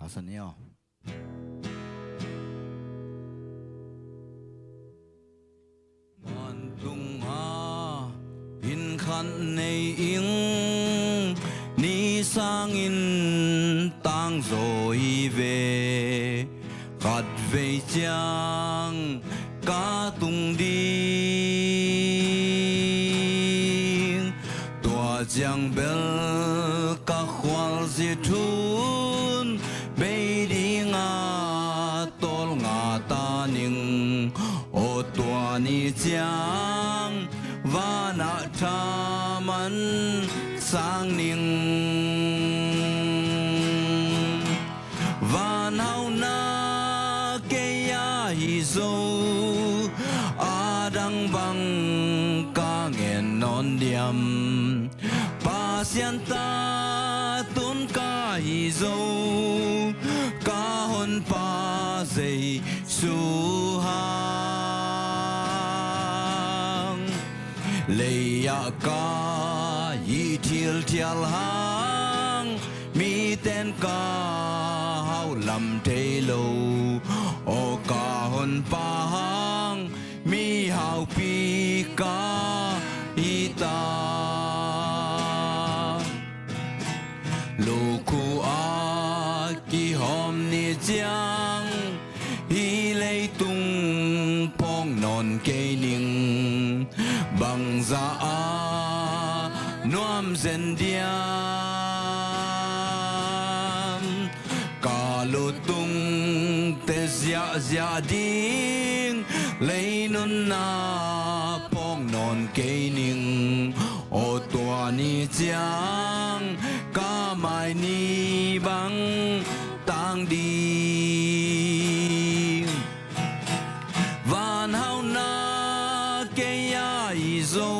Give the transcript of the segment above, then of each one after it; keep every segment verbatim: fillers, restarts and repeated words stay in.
Sa ni aw. Vantung a inn khat nei ing, ni sangin tangzaw hi ve. Khatvei ciang ka tung ding, tua ciang bel ka khualzin hun bei ding a tawlnga ta ning. Aw tua ni ciang vanah thaman sang ning. Van hauhna kei a hi zo, a dang bang ka ngen nawn diam. Pasian ta tun ka hi zo, ka honpa Jesu hang. Lei-ah ka hih thilthial hang, miten ka hauh lam thei lo. Aw ka honpa hang, mihaupi ka hi ta. Lukhu a kihawm ni ciang, hih leitung phawk nawn kei ning. Bangzah a nuam zen diam. Ka lutungte ziahziah ding, lei nunna phawk nawn kei ning. Aw tua ni ciang, ka mai ni bang tang ding. Van hauhna kei a hi zo,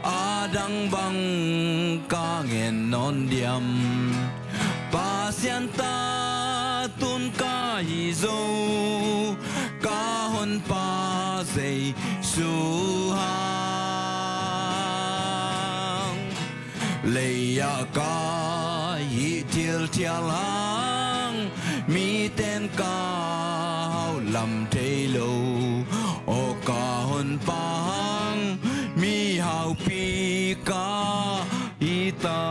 a dang bang ka ngen nawn diam. Pasian ta tun ka hi zo, ka honpa Jesu hang. Lei-ah ka hih thilthial hang, miten ka hauh lam thei lo. Aw ka honpa hang, mihaupi ka hi ta.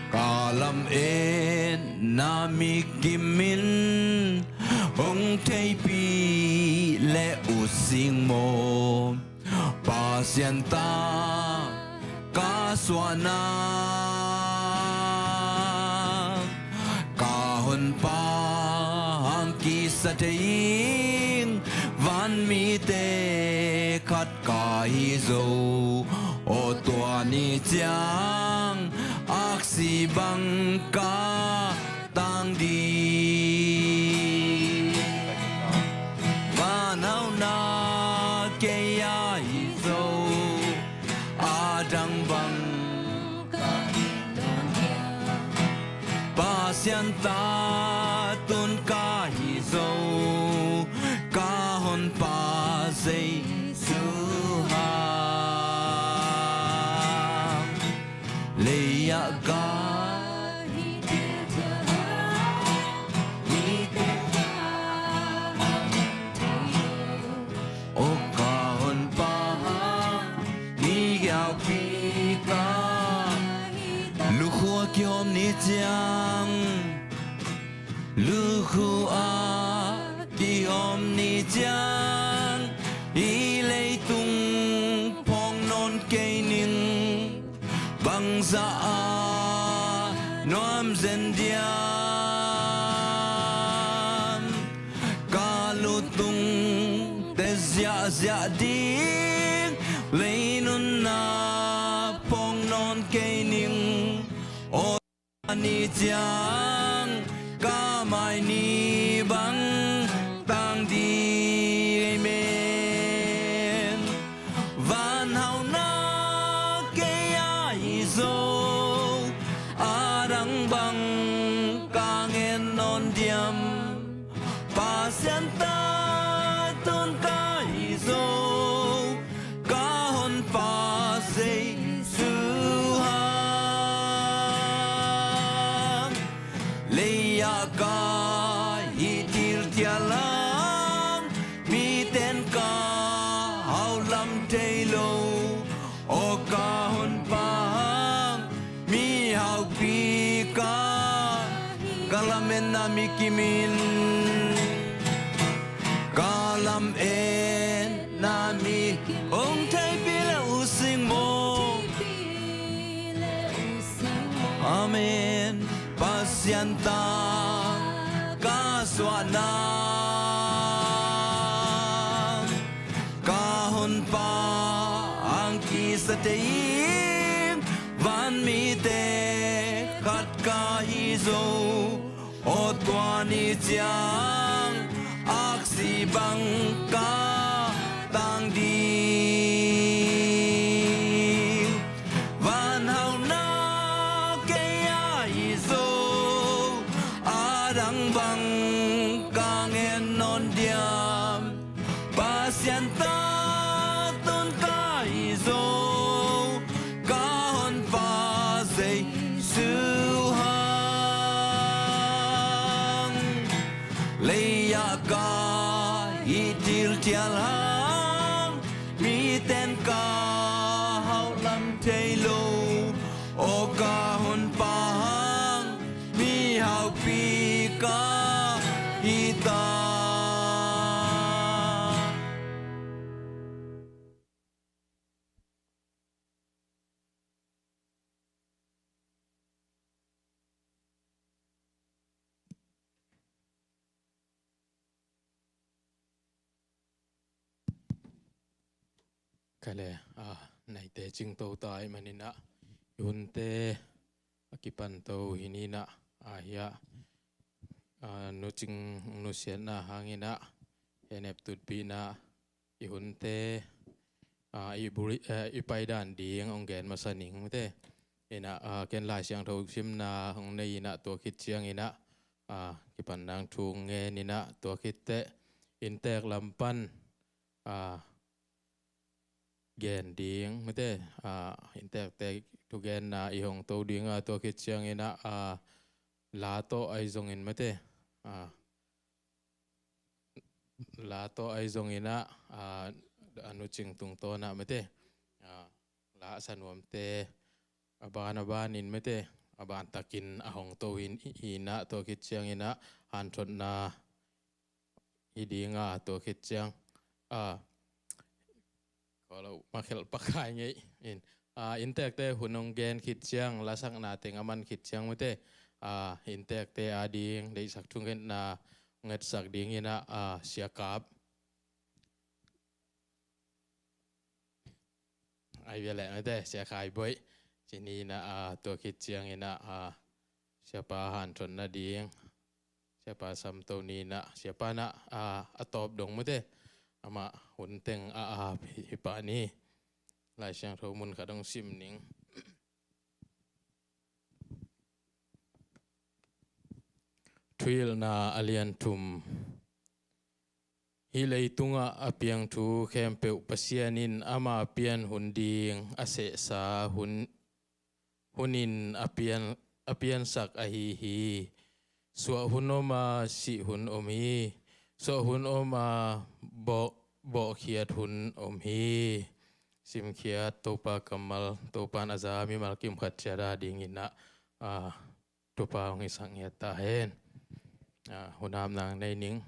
Ka lametna mikim in hong theihpih leh ut sing maw. Pasian ta ka suahna, ka honpa hang kisa thei ing, vanmite khat ka hi zo. Aw tua ni ciang, aksi bang ka tang ding. Van hauhna kei a hi zo, a dang bang ka hi nawn diam. Pasian ta tun ka hi zo, ka honpa Jesu hang. Lei-ah ka hih thilthial hang, miten ka hauh lam thei lo. Aw ka honpa hang, mihaupi ka hi ta. Lukhu a kihawm ni ciang, lukhu a kihawm ni ciang, hih leitung phawk nawn kei ning. Bangzah a nuam zen diam. Ka lutungte ziahziah ding, lei nunna phawk nawn kei ning. Aw ni ciang, ka mai ni bang tang ding. Amen. Van hauhna kei a hi zo, a dang bang ka ngen nawn diam. Pasian ta tun ka hi zo, ka honpa Jesu hang. min. Ka lam en na mi hong theipih le uh sing maw. Amen. Pasian ta ka suahna ka honpa ang kisa thei ing. Van mite khat ka hi zo. Aw tua ni ciang aksi bang ka tang ding. Van hauhna kei a hi zo. A dang bang ka ngen nawn diam. Pasian ta tun ka hi zo. Ka honpa Jesu hang. Lei-ah ka hi thilthial hang. Miten ka hauh lam thei lo. Aw ka honpa hang. Mi hauhpi ka hi ta. Ka le, a, naite cingto ta ahih manin ah, i hunte a kipanto hi ni in ah, a, hi ah, a, nucing nusiatna hangin ah, hehnep tutpihna i hunte, a, i buri-, a, i paidan ding hong gen masa ning mate. In ah, a, ken Lai Siangtho simna hong nei in ah tua khit ciangin ah, a, kipan nang thu ngen in ah tua khit teh inntek lam pan, a, gen ding mate, a, inntekte thugenna i hong to ding a tua khit ciangin ah, a, la tawh ahi zongin mate, a, la tawh ahi zongin ah, a, a nucing tungtawn ah mate, a, la a sa nuamte a ban a banin mate, a ban takin a hong to hi in ah tua khit ciangin ah hanthotna hi ding a tua khit ciang, a, kawlo makhelh pakai ngei in, a, inntekte hun hong gen khit ciang, lasakna teng a man khit ciang mate, a, inntekte a ding deihsak thungetna ngetsak ding in ah, a, Sia Kap. Ai bia leh mate, Sia Khai Boih. Ci ni in ah, a, tua khit ciangin ah, a, Siapa hanthotna ding, Siapa Sam To ni in ah, Siapa in ah, a, a tawp dong mate. Amah hun teng a, a, hi, hi pah ni. Lai Siangtho mun khat hong sim ning. Thuhilhna a lian thum. Hih leitungah a piang thu khempeuh Pasian in ama pian hun ding a sehsa hun, hunin a pian, a piansak ahi hi. Suah hun om a, sih hun om hi. Suah hun om a, bawh, bawhkhiat hun om hi. Simkhiat Topa kammal, Topa in a za mimal kim khat ciat a dingin ah, a, Topa hong hisak ngiat ta hen. A, hun hap nang nei ning.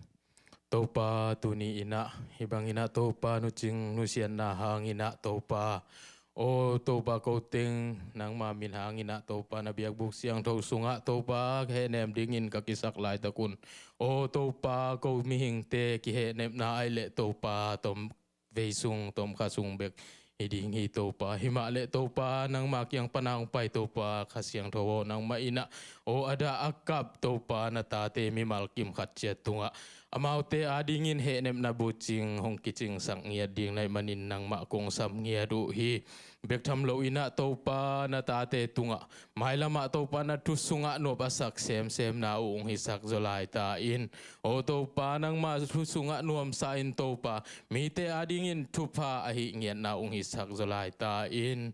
Topa tuni in ah, hih bangin ah Topa nucing nusiatna hangin ah Topa. Aw Topa ko teng nangma min hangin ah Topa na biakbuk siangtho sungah Topa hehnem dingin ka kisak laitak un. Aw Topa ko mihingte kihehnepna ahih leh Topa tom vei sung, tomkha sung bek hi ding hi Topa. Himah leh Topa nangma kiang pan a hong pai Topa Kha Siangtho aw nangmah in ah, aw a dah a kap Topa na tate mimal kim khat ciat tungah amaute a dingin hehnepna bucing hong kicingsak ngiat ding na hih manin nangmah kong sam ngiat uh hi. Bek tham lo in ah Topa na tate tungah mailamah Topa na thu sungah nuam a sak semsemna uh hong hisak zaw lai ta in. Aw Topa nangmah thu sungah nuamsa in Topa mite a dingin thupha ahih ngiatna uh hong hisak zaw lai ta in.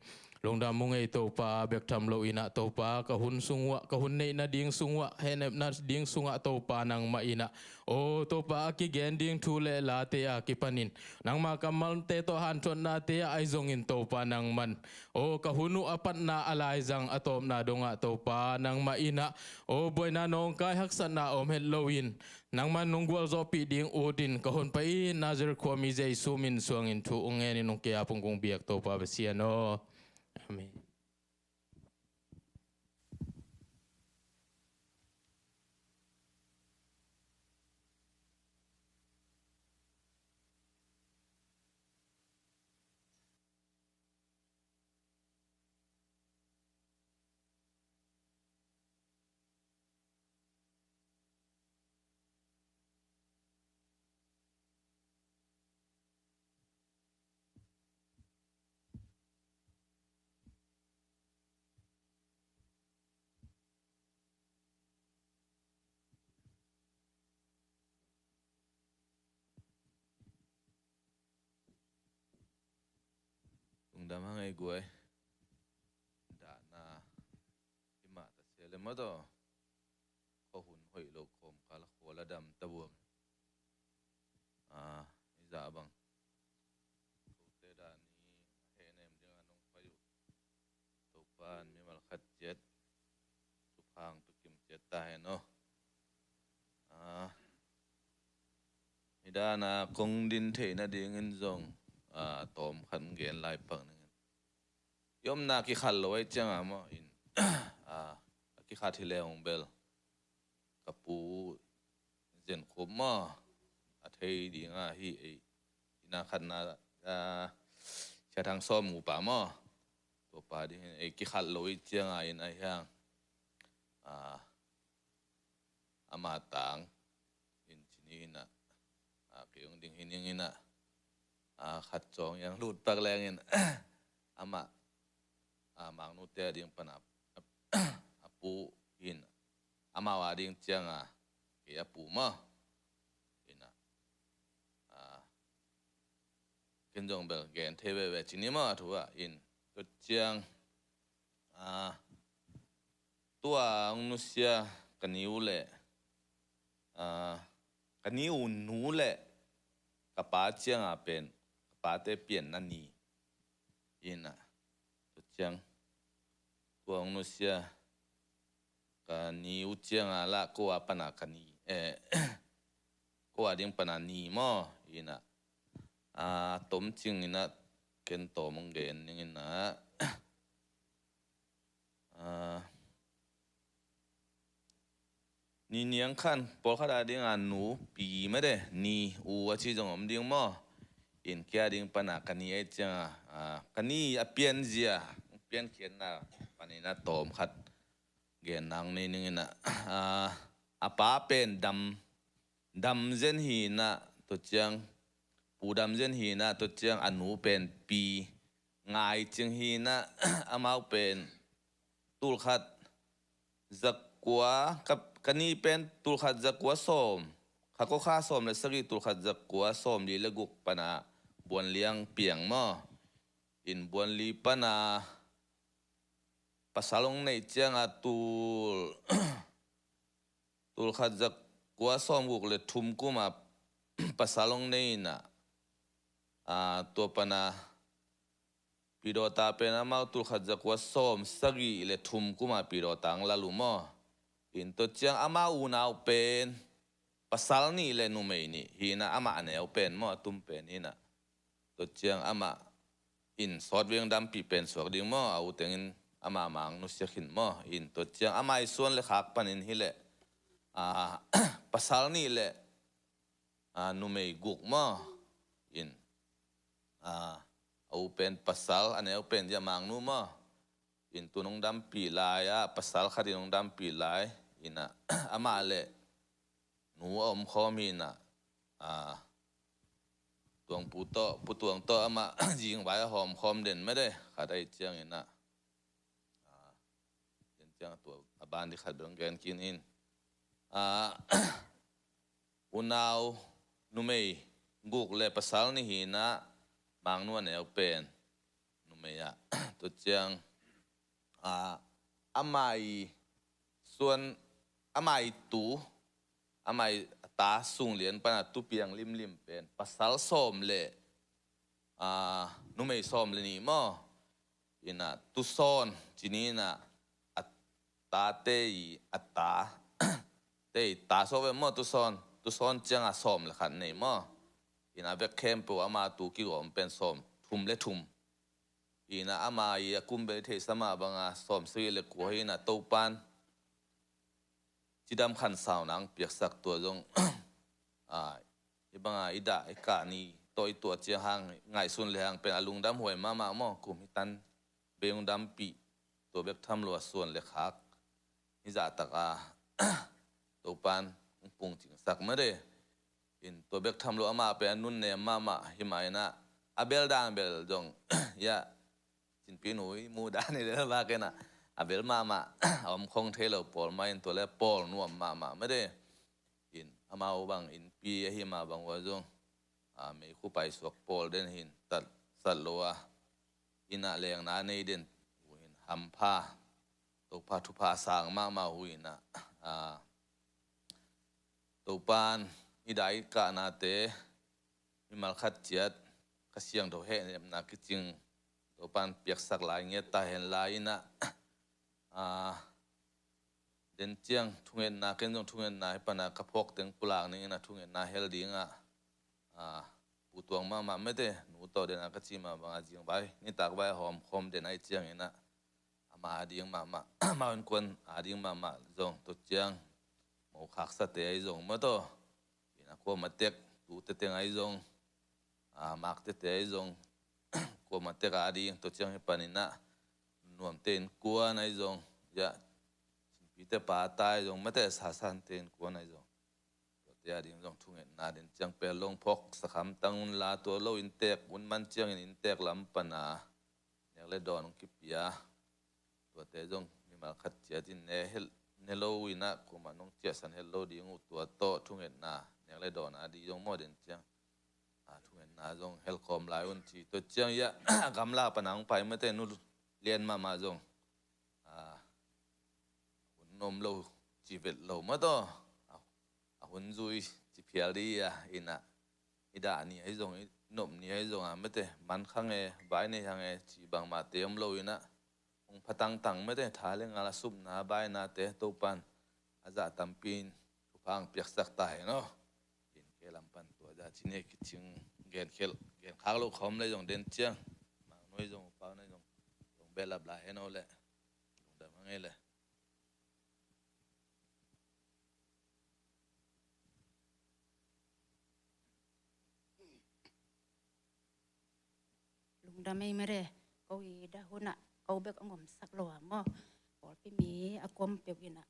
Lungdam ung ei Topa, bek tham lo in ah Topa, ka hun sung uah, ka hun neih nading sung uah, hehnepna ding sungah Topa nangmah in ah, aw Topa, a kigen ding thu le late a kipanin nangma kammalte tawh hanthotnate ah ahi zongin Topa nangman, aw ka hun uh a patna a laizang a tawpna dongah Topa nangmah in ah, aw buaina nawngkai haksatna om het loin nangman nong gualzawhpih ding utin ka honpa i Nazareth khuami Jesu min suangin thu ung ngenin ung kei a pungkung biak Topa Pasian aw. Amen. Lungdam hang ei guai. Dahna i mah ta sia le maw taw. Khuahun hoih lo kawmkal a khual a dam ta buang. A, i zah bang kote dah ni a hehnem dingah nong pai uh. Topan mimal khat ciat thuphang tukim ciat ta hen aw. A, i dahna kong din theih nadingin zong, a, tawm khat gen lai pak ningin. I omna kikhat lo ahi cianga maw in, a, a kikhat hi le hong bel ka pu Zen Khup maw, a thei dinga hi ei. Ina khatna, a, Sia Thang Sawm upa maw, tua pa ding hin ei kikhat lo i cianga in ahi hang, a, ama tang in cini ina, a, kei hong ding hi ning ina, a, khat cawng yang lut pak lengin ama, a, Mangnu te a ding pana a, a pu in amau a ding cianga kei a pu maw ina, a, ken zong bel gen thei veve cini maw a thu ah in tua ciang, a, tua hong nusia ka ni uh le, a, ka ni uh nu le ka pa cianga pen ka pate pianna ni ina, tua ciang tua hong nusia ka ni uh cianga lah ko a pana ka ni, eh, ko a ding pana ni maw ina, a, tomcing ina ken tawm hong gen ning ina, a, ni niang khan pawlkhat a dinga nu pi mede ni u a ci zong om ding maw. In kia ding pana ka ni ahi cianga, a, ka ni a pianzia piankhiatna panina tawm khat gen nang nei ning ina, a, a pa pen dam, dam zen hi ina tua ciang, pu dam zen hi ina tua ciang a nu pen pi ngai cing hi ina, amau pen tulkhat zakua, ka, ka ni pen tulkhat zakua sawm, kha ko kha sawm le sagih tulkhat zakua sawm li le guk pana buanliang piang maw. In buanli pana pasal hong neih cianga tul, tulkhat zakua sawm guk le thum kuma pasal hong nei ina, a, tua pana pidawta pen amau tulkhat zakua sawm sagih le thum kuma pidawta ang lalu maw. In tua ciang amau unau pen pasal nih le numei nih hi ina, amah a neu pen maw a tum pen hi ina. Tua ciang amah in sawt veng dampih pen suak ding maw, a u tengin amah mang nusia khin maw. In tua ciang amah i suan le khak panin hi leh, a, pasal nih le a, numei guk maw. In, a, a u pen pasal, a neu pen zia Mangnu maw. In tu nong dampih lai a pasal khat in nong dampih lai ina, amah le nu a om khawm hi ina, a, tuang pu tawh, pu tuang tawh amah zingvai a hawm khawm den mede khat ahi ciang ina. A, ken ciang a tua a ban di khat bel gen kin in, a, unau numei guk le pasal nih hi ina, Mangnu a neu pen nu Mei ah, tua ciang, ah, amah i suan, amah i tu, amah i ta sung lian pana tu piang limlim pen pasal sawm le, ah, numei sawm le nih maw. Ina tusawn cini ina a tate i a ta te i ta sawm ve maw, tusawn, tusawn cianga sawm le khat nei maw. Ina vek khempeuh ama tu kigawm pen sawm thum le thum. Ina ama i a kum bel i theihsa mah banga sawm sagih le kua hi ina Topan cidam khansau nang piaksak tua zong, a, hih banga i dah i kah ni tawh i tuah ciang hang ngaihsun le hang pen a lungdam huai mahmah maw, kum hi tan bei hong dampih, tua bek tham lo a suan le khak hi zahtak a Topan hong pungcingsak made. In tua bek tham lo amah pen a nunnem mahmah hi mah ina a bel dan bel zong ya Cinpi nu i muh dan i lel bak ina a bel mahmah a om khong thei lo pawl mah in tua le pawl nuam mahmah made. In amau bang innpi ahi mah bang ua zong, a, meikhu paisuak pawl den hin tatsat lo a ina lengna nei den uh hin hampha Topa thupha sang mahmah uh ina, a, Topan i dai kahnate mimal khat ciat Kha Siangtho hehnepna kicing Topan piaksak lai ngiat ta hen lai ina, a, den ciang thungetna ken zong thungetna hi pana ka phawk teng pulak ning ina thungetna hel dinga, a, putuang mahmah mete nu tawh dena ka ci mah banga zingvai nitak vai a hawm khawm den ai ciang ina ama ading mahmah, ama innkuan ading mahmah zong tua ciang mo khaksate ai zong maw taw. Ina kuama tek tute teng ai zong, a, mak tete ai zong kuama tek ading tua ciang hi pan ina nuamte innkuan ai zong ya Cinpite pata ai zong mate Sasante innkuan ai zong tuate ading zong thungetna den ciang pel long phawk sakham tang un la tua lo inntek un man ciangin inntek lam pana nek le dawn hong kipia. Tuate zong mimal khat ciatin ne hel ne lo ina kuama nong ciahsan hel lo ding uh tua tawh thungetna nek le dawn ading zong maw den ciang, a, thungetna zong helkhawm lai un ci tua ciang ya a gamla pana hong pai mate nu lian mahmah zong, a, hun om lo ci vet lo maw taw. A, a hun zui ci phial di a ina i dah ni ai zong i nop ni ai zong a mete man khange vai nei hange ci bangmahte om lo ina hong phatangtang mete tha le ngal a supna bainate Topan a zah tampi in thupha hong piaksak ta hen aw. In ke lam pan tua zah ci ne kicing genkhelh genkhak lo khawm le zong den ciang mang nuai zong upau nai zong zong behlap lai hen aw le lungdam hang ei le. Lungdam ei mare, ko i dah hunah ko bek a ngomsak lo a maw. Pawlpi mi a kuam peuh inah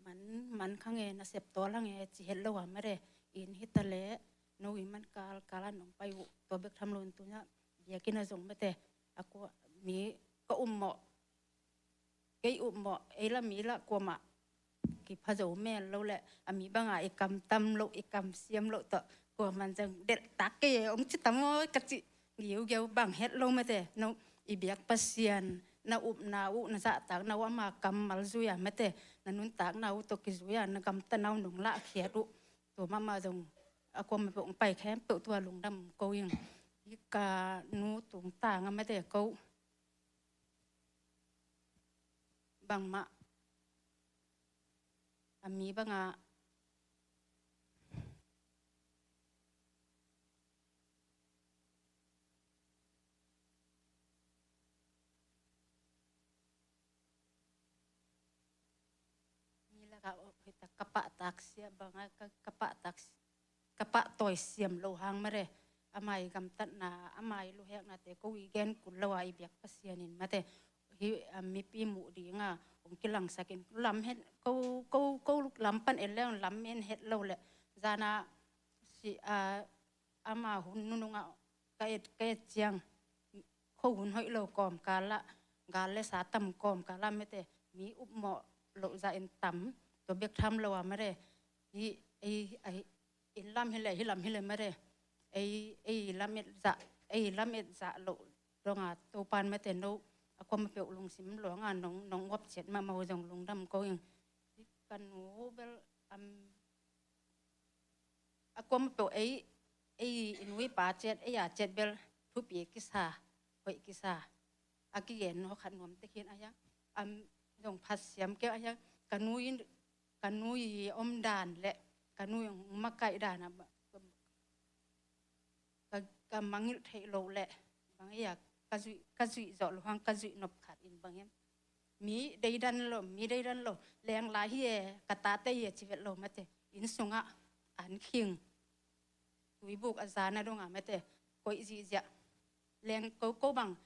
man man khange nasep tawl hange ci het lo a mare. In hita le no i man kal kal a nong pai uh tua bek tham lo in tuna biakinn a zong mate a kua mi ka um mawh. Kei uh mawh ei la mi la kuamah kipha zo men lo le a mi banga i kam tam loh i kam siam loh tawh kuaman zang delhtak kei e hong ci tam aw ka cih giugeu bang het lo mate. No i biak Pasian na upna uh na zahtakna uh ama kammal zui a mate na nuntakna uh tawh kizui a na gamtatna uh nong lahkhiat uh tua mahmah zong a kuamah peuh hong pai khempeuh tua lungdam ko ing. Hika nu tungtang a mate ko bangmah a mi banga mi laka hita ka pahtak sia banga ka, ka pahtak sia ka pahtawi siam lo hang mare. Ama i gamtatna ama i luheknate ko i gen kul lo a i biak Pasian in mate hi a mipi muh dinga hong kilangsakin lam het ko ko ko lam pan en le lam en het lo le zana si a ama hun nununga ka et ka et ciang kho hun hoih lo kawmkal ah gal le sa tam kawmkal ah mete mi upmawh loh zah in tam tua bek tham lo a mare hi ei a hi in lam hi le hi lam hi le mare ei ei lam et zah ei lam et zah loh Dong a Topan mate no a kuama peuh lungsim luang a nong, nong uap ciat mahmah uh zong lungdam ko ing. Ka nu bel am a kuama peuh ei, ei i nu i pa ciat, ei a ciat bel thupi kisa, hoih kisa. A kigen no khat nuam tek hin a hiang. Am zong phat siam keu a hiang. Ka nu in, ka nu i om dan le ka nu i makaih dan a ka, ka mangngilh theih loh leh bang ei a ka zuih, ka zuih zawh loh hang ka zuih nop khat in bang hiam. Mi deidan lo, mi deidan lo. Leng lai hi e, ka tate hi e ci vet lo mate. Inn sungah an khing. Tuibuk a zan a dong a mate. Koih zihziah. Leng ko, ko bang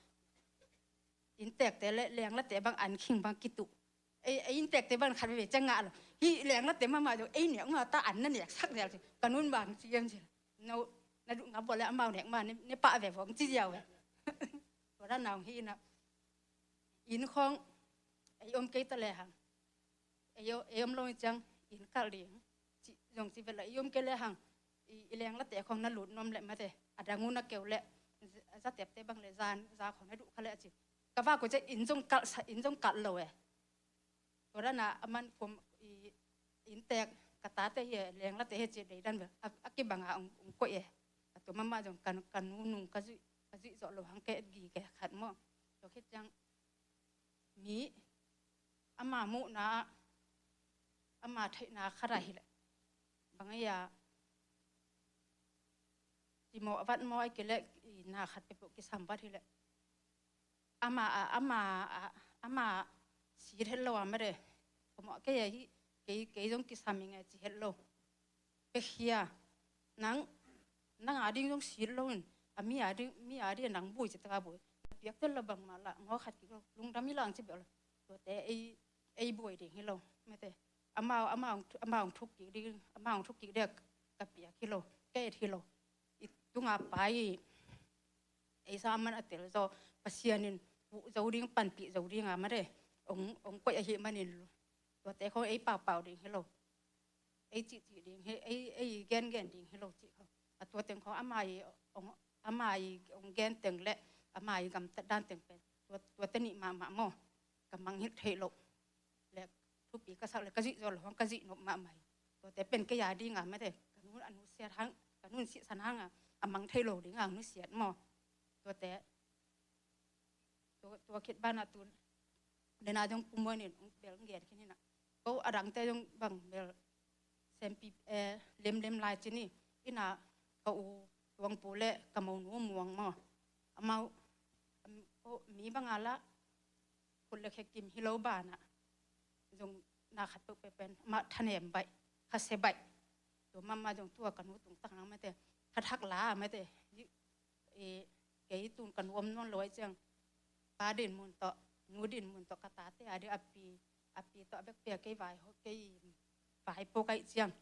inntekte le lenglate bang an khing bang kituh. Ei, ei inntekte bang khat veve ciang ngah lo. Hih lenglate mahmah zong ei nek mah ta an na neksak zel ci. Ka nun bang ci hiam ci. No, na duh ngap vua le amau nek mah ne, ne pah ve vong ci ziau ve. Tua dan a hong hi in a. Inn khawng ei om kei ta le hang. Ei o-, ei om lo hi ciang inn kalh ding. Ci, zong ci vet lo ei om kei le hang. I, i lenglate khawng na lut nuam le mate. A dang uh na keu le. Za, zatepte bang le zan, za khawng na duh kha le a ci. Ka vak uh ciang inn zong kalh sa, inn zong kalh lo e. Tua dan a, a man kum i inntek ka tate hi e, lenglate hi e ci deidan ve. A, a kibang a ong, ong koih e. A tua mahmah zong ka, ka nu nung ka zuih, ka zuih zawh loh hang kei et gige khat maw. Tua khit ciang mi ama muhna, ama theihna khat a hi leh bang ei a cimawh vat maw ai kei leh i na khat peuhpeuh kisam vat hi leh. Ama a, ama a, ama sit het lo a mare. Ka mawh kei a hi, kei, kei zong kisam ing e ci het lo. Pekhia, nang, nang a ding zong sit lo in, a mi a ding, mi a ding nang bui ci taka bui. Na piak tel lo bangmah lah, ngaw khat kik lo, lungdam hi lang ci beuh lo. Tuate ei, ei buai ding hi lo, mate. Amau, amau, amau thuk kik ding, amau thuk kik ding ka piak hi lo, ka et hi lo. I tunga pai, ei sa man a tel zaw, Pasian in, uh zo ding, panpih zo ding a mare, ong, ong koih ahi manin, tuate khawng ei paupau ding hi lo. Ei cihcih ding hi, ei, ei gengen ding hi lo cih khawng. A tua teng khawng ama i, ong, ama i, ong gen teng le, ama i gamtat dan teng pen. Tua, tuate nih mahmah maw. Ka mangngilh theih loh. Le thupi ka sak le ka zuih zawh loh hang ka zuih nop mahmah hi. Tuate pen kei a ding a mate. Ka nu a nusiat hang, ka nu in sihsan hang a, a mang thei lo ding a nusiat maw. Tuate, tua, tua khit banah tu, dena zong pu muan in, ong bel ong gen khin hi na. Ko a dangte zong bang bel, sempi, eh, lemlem lai ci ni, ina ka u Tuangpu le ka monu Muang maw. Amau, am, ko mi bang a lah, khut le khe kim hi lo banah. Zong na khat peuhpeuh pen, amah thanem baih, khasia baih. Tua mahmah zong tua ka nu tungtang mate, khat hak la mate. I, i, kei tun ka nu om nawn lo ai ciang. Pa din mun tawh, nu din mun tawh ka tate a ding a pi, a pi tawh a bek pia kei vai ho, kei vai po kai ciang.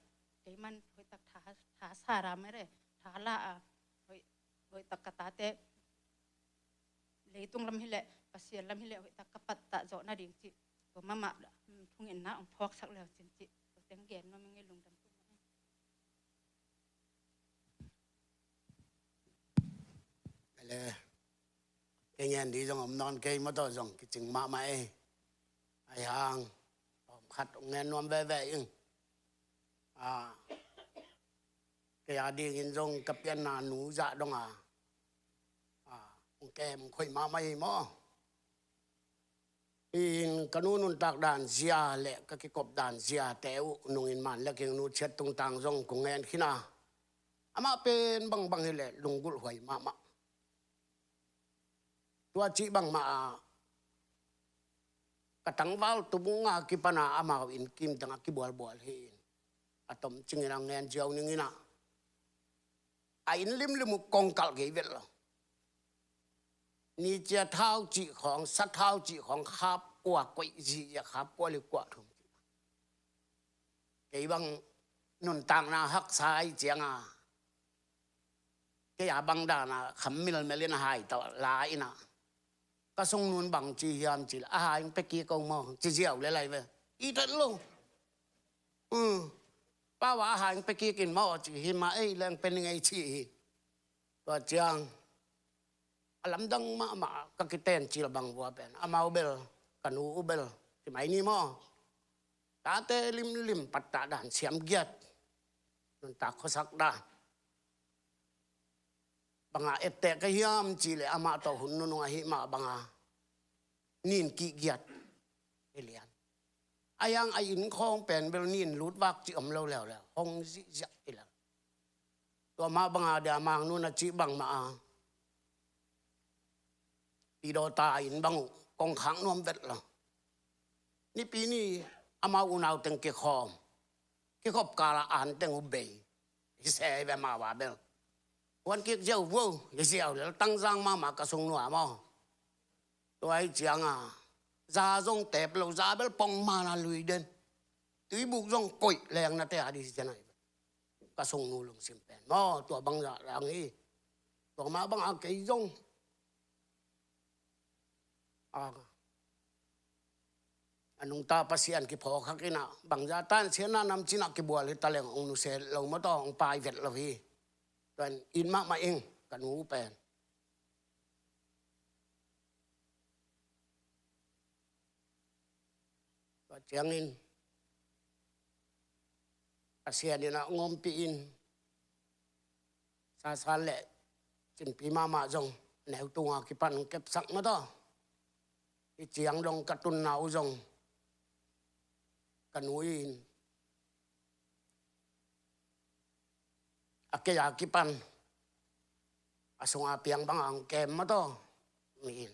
Kei man hoih tak tha, tha sa ra mare, tha la a, hoih, hoih tak ka tate. Leitung lam hi leh, Pasian lam hi leh, hoih tak ka pattah zawh nading cih. Tua mahmah, hmm, thungetna ong phawksak leu cin cih. Tua teng gen nuam ing ei lungdam tuk. Ele, kei ngen di zong om nawn kei maw tawh zong kicing mahmah ei. Ai hang, om khat ong ngen nuam veve ing. Ah, kei a dingin zong ka pianna nu zah dong a. Ah, ong kem khoih mahmah ei maw. In ka nu nuntak dan zia le ka kikop dan zia te uh nungin man le king nu ciat tungtang zong kong ngen khin a. Amah pen bangbang hi le lunggulh huai mahmah. Tua cih bangmah a ka tangval tubung a kipan a amau inn kim teng a kibualbual hi in. A tom cingin a ngen ziau ning in a. A inn limlim uh kong kalh kei vet lo. Ni cia thau cih khawng, sa thau cih khawng khap kua koih zihziah khap kua li kua thum. Kei bang nuntakna haksa ai ciang a. Kei a bang dan a kham milmel in a hai tawh la in a. Ka sung nun bang ci hiam ci le, a hai ong pia kik ko maw, ci ziau le lai ve. I tat lo. Um, pau a hai ong pia kik in maw ci hi mah ei leng pia ning ei ci hi. Tua ciang, a lamdang mahmah ka kitencil bang vua pen amau bel, ka nu uh bel, ci mai ni maw, tate limlim pattah dan siam giat, nuntak khuasak dan. Banga etteh ka hiam cih leh amah tawh hun nunung ahih mah banga nin kih giat hi lian. A hiang a inn khawng pen bel nin lutvak cih om lo leuleu, hong zihziah hi lel. Tua mah banga dia Mang Nu na cih bangmah a Pi Dawta inn bang uh kong khak nuam vet lo. Nipi ni amau unau teng kikhawm, kikhop kala an teng uh bei. Hi se hi ve, amau a bel huan kik ziau vuau, hi ziau lel, tangzang mahmah ka sung nuam aw. Tua hi cianga za zong tep lo, za bel pong mana lui den. Tuibuk zong koih leng na te a di hi cianai. Ka sung nu lungsim pen maw, tua bang zah lang hi. Tua mah banga kei zong a, a nungta Pasian kiphawk hak inah, bangzah tan sianna nam cinah kibual hi taleng ong nusia lo maw taw, ong pai vet lo hi. Tuan in mahmah ing, ka nu pen. Tua ciangin Pasian inah ong ompih in, Sasan le Cinpi mahmah zong neu tunga kipan kepsak maw taw. Hi ciang dong ka tunna uh zong ka nu in a kei a kipan a sunga piang banga ang kem maw taw. Mi in,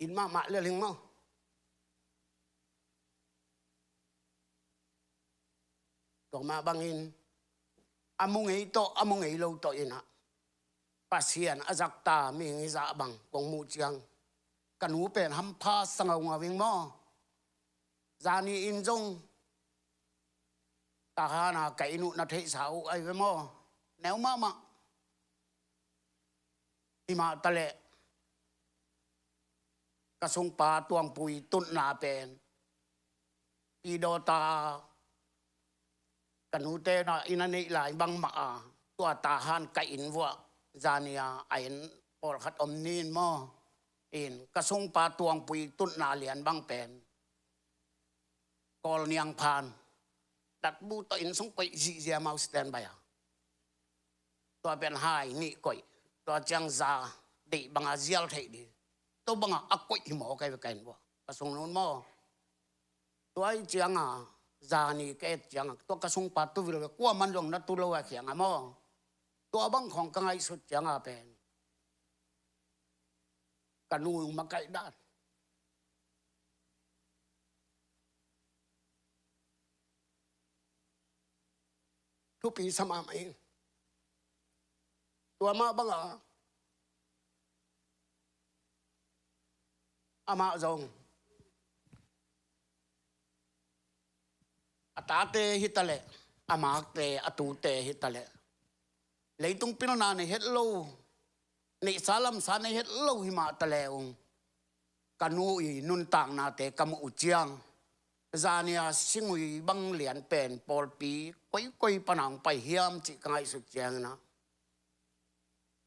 in mahmah lel hing maw. Tua mah bangin a mu ngei tawh, a mu ngei lo tawh inah Pasian a zakta mihing hi zah bang kong muh ciang, ka nu pen hampha sa ngaungau ing maw. Zani in zong Tahan a ka inn uh na theihsa uh ahi ve maw. Neu mahmah. Himah taleh ka sungpa Tuangpui tutna pen Pi Dawta ka nute na inn a neih lai bangmah a, tua Tahan ka inn vuah zani a a en pawlkhat om nin maw. In ka sungpa Tuangpui tutna lian bang pen Kawl niangphan datbu tawh inn sung koih zihziah mau standby a. Tua pen hai nih koih. Tua ciang za deih banga zial theih dih. Tua banga a koih hi maw kai ve ka inn vuah. Ka sung nun maw. Tua hi cianga zani ka et cianga tua ka sungpa tu vil ve, kuaman zong na tu lo a khianga maw. Tua bang khawng ka ngaihsut cianga pen ka nu makaih dan. Thupi sa mahmah ing. Tua mah banga amah zong a tate hi taleh, a makte, a tute hi taleh, leitung pilna nei het lo, neihsa lamsa nei het lo himah taleh ung, ka nu i nuntaknate ka muh uh ciang, zania singui bang lian pen pawlpi koikoi pana ung pai hiam cih ka ngaihsut ciangin ah,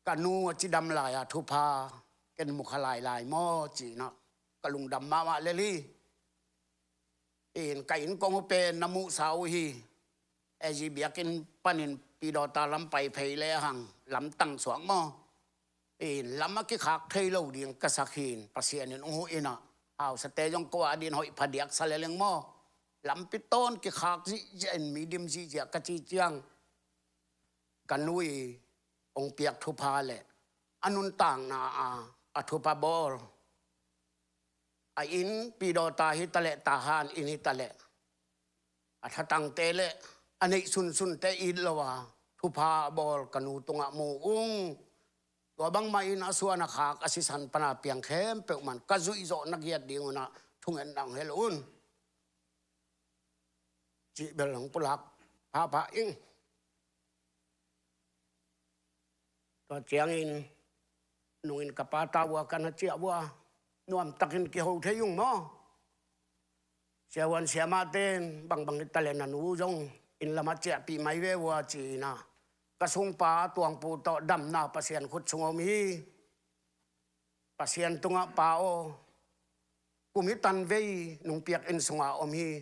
ka nu a cidam lai-a thupha ken mukha lailai maw ci-in ah ka lungdam mahmah lel hi. In ka inn kong uh pen na muhsa uh hi. A G biakinn panin Pi Dawta lam pai phei le hang lamtang suak maw. In lam a kikhak thei lo ding ka sak hi. In Pasian in ung huh in ah, hausate zong ko a din hoih phadiak sa leleng maw. Lampi tawn kikhak zihziah in mi dim zihziah ka ci ciang, ka nu i ong piak thupha le a nuntakna a, a thupha bawl, a inn Pi Dawta hi taleh, Tahan inn hi taleh, a thatangte le a neih sunsunte it lo a thupha a bawl ka nu tungah mu ung. Tua bangmah in a suan a khak a sisan pana piang khempeuh man ka zuih zawh na giat ding un ah thungetna ong hel un. Cih bel hong pulak phapha ing. Tua ciangin nungin ka pa ta ua ka na ciah ua, nuamtakin kiho thei ung maw. Siavuan siamahte in bangbang hi taleh na nu zong inn lamah ciahpih mai ve ua ci-in ah, Ka sungpa Tuangpu tawh damna Pasian khut sung om hi. Pasian tungah, Pa aw, kum hi tan vei nungpiak inn sungah om hi.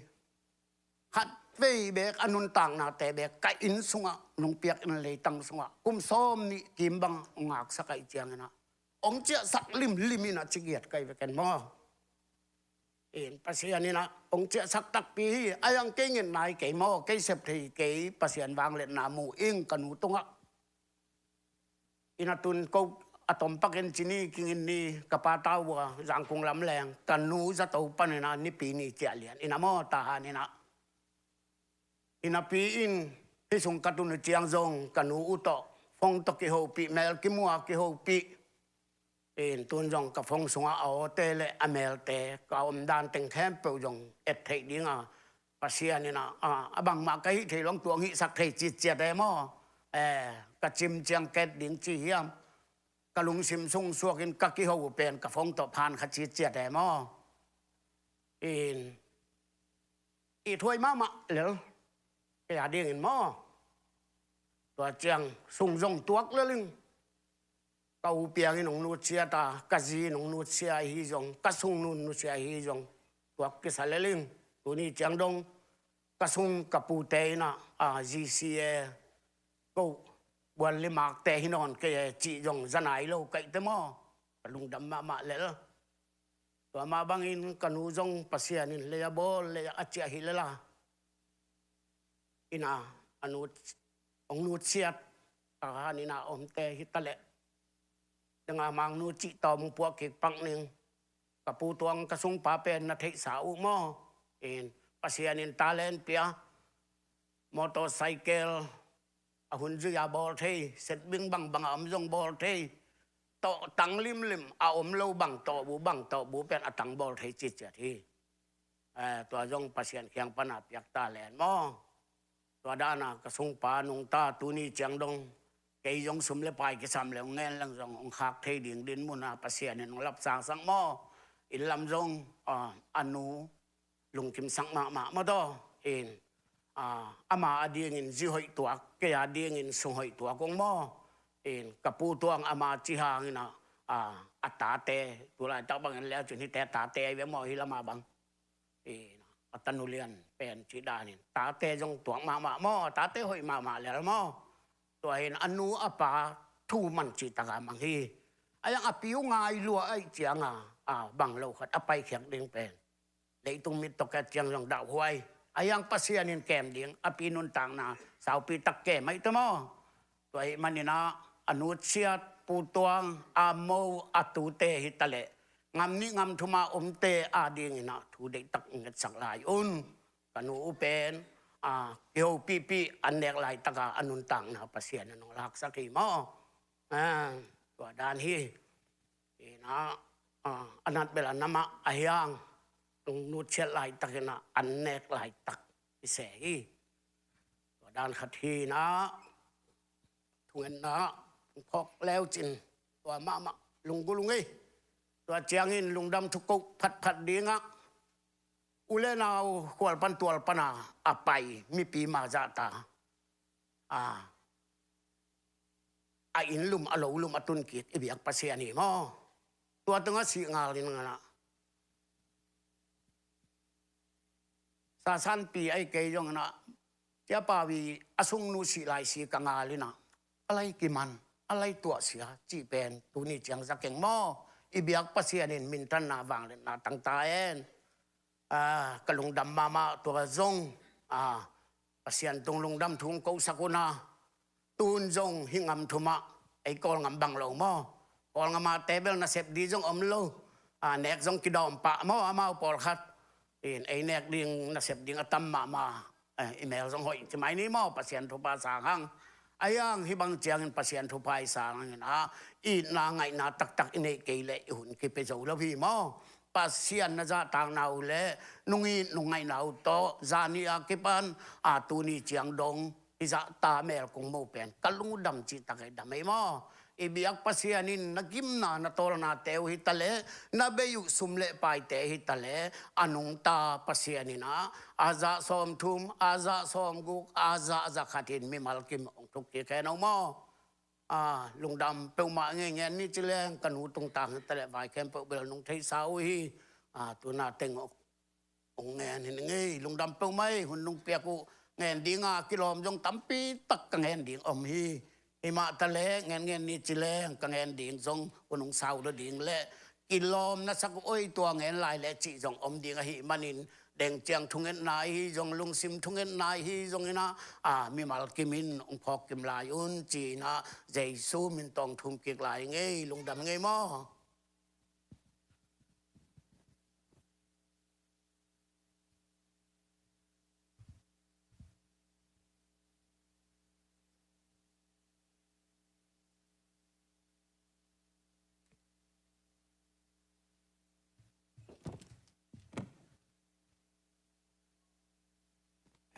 Khat vei beek a nuntaknate beek ka inn sungah, nungpiak inn leitang sungah kum sawm nih kim bang ngaksak ahih cianginah hong ciahsak limlim inah ci giat kai veken maw. In Pasian inah hong ciahsak takpi hi. A yang kei ngetna hi kei maw, kei sep thei kei, Pasian vangliatna mu ing ka nu tungah. Ina tun ko a tom pakin cini kingin ni ka pa tau uh a Zangkung lam leng ka nu zato panin a Nipi ni ciah lian ina maw, Tahan ina. Ina pi in hi sung ka tun uh ciang zong ka nu uh tawh phone tawh kihopih, mel kimua kihopih. In tun zong ka phone sungah a awte le a melte ka omdan teng khempeuh zong et theih dinga Pasian ina a, a bangmah ka hih thei long tuang hihsak thei citciat e maw. Eh, ka cim ciang ket ding ci hiam. Ka lungsim sung suakin ka kiho uh pen ka phone tawh phan kha citciat e maw. In i thuai mahmah lel kei a dingin maw. Tua ciang sung zong tuak lel in. Ka u piangin hong nutsiat a, ka zi in hong nutsia ahi zong, ka sung nun nutsia ahi zong tuak kisa lel in. Tuni ciang dong ka sung ka pute ina a, G C A ko buan limakte hi nawn kei e cih zong za nai lo kaihte maw. Ka lungdam mahmah lel. Tua mah bangin ka nu zong Pasian in lei a bawl, lei a ciah hi lela. Ina a nu hong nutsiat Tahan ina omte hi taleh. Danga mang nu cih tawm pua kik pak ning. Ka pu tuang ka sungpa pen na theihsa uh maw. In Pasian in talent pia. Motorcycle a hun zui a bawl thei, setbing bangbang a om zong bawl thei. Tawh tang limlim a om lo bang tawh bu, bang tawh bu pen a tang bawl thei citciat hi. Eh, tua zong Pasian khiang pana piak talent maw. Tua dana ka sungpa nungta tuni ciang dong kei zong sum le pai kisam le hong ngen leng zong hong khak thei ding dinmuna Pasian in hong lapsangsak maw. Inn lam zong a, a nu lungkimsak mahmah maw taw. In a, ama a dingin zi hoih tuak, kei a dingin sung hoih tuak ung maw. In ka pu tuang ama ci hangin a, a, a tate tulaitak bangin leu cin hite a tate ahi ve maw hi lama bang. In a tanu lian pen cih danin tate zong tuak mahmah maw, tate hoih mahmah lel maw. Tua hin a nu a pa thu man cih taka mang hi. A yang a piu ngai lua aih cianga a, bang lo khat a paikhiak ding pen leitung mit tawh ket ciang zong dauhuai. A yang Pasian in kem ding a pi nuntakna saupi tak kem aih te maw. Tua hih maninah a nutsiat pu tuang a mo a tute hi taleh ngam nih ngam thuma omte a dinginah thu deihtak ngetsak lai un. Ka nu uh pen a kihopihpih an nek laitaka a nuntakna Pasian in hong laksak hi maw. A, tua dan hi. Inah a, a nat bel a namah a hiang hong nutsiat laitakinah an nek laitak hi se hi. Tua dan khat hinah thungetna phawk leucin tua mahmah lunggulung ei. Tua ciangin lungdam thukoh phatphat dingah u le nau khualpan tualpana a pai mipi ma zahta a, a inn lum a lo lum a tunkik i biak Pasian hi maw. Tua tungah sih ngal in nganah sasanpi ahi kei zong inah Sia Pau i a sungnu sih lai si ka ngal inah a lai kiman, a lai tuahsia cih pen tuni ciang za keng maw. I biak Pasian in mintanna vangliatna tangta en. A, ka lungdam mahmah tua zong a, Pasian tung lungdam thu hong kosak una. Tun zong hi ngam thumah ei Kawlngam bang lo maw. Kawlngam a table nasep di zong om lo. A, nek zong kidawm pah maw amau pawlkhat. In ei nek ding nasep ding a tam mahmah. Eh, i mel zong hoih ci mai ni maw, Pasian thupha sang hang. A yang hi bang ciangin Pasian thupha i sang hangin a, itna ngaihna taktak i neih kei leh i hun kipia zo lo hi maw. Pasian na zahtakna uh le nungit nungngaihna uh tawh zani a kipan a tuni ciang dong i zahta mel kung mo pen ka lungdam cihtak ei dam ei maw. I biak Pasian in na gimna na tawlnate uh hi taleh, na bei uh sum le paite hi taleh, a nungta Pasian in ah, a zah sawmthum, a zah sawmguk, a zah zakhat in mimal kim hong thuk kik hen aw maw. A, lungdam peuhmah ngei ngen ni ci leng, ka nu tungtang hi taleh vai khempeuh bel nong theihsa uh hi. A, tuna teng hong ngen hi ngei, lungdam peuhmah ei, hun nong piak uh ngen ding a kilawm zong tampi tak ka ngen ding om hi. Hi mah taleh ngen ngen ni ci leng ka ngen ding zong hun hong sau lo ding leh kilawm na sak uh oi, tua ngen lai leh cih zong om ding ahih manin, deng ciang thungetna ahi zong, lungsim thungetna ahi zong in ah, a, mimal kim in hong phawk kim lai un ci-in ah, Jesu min tawh thum kik lai ngei, lungdam ngei maw.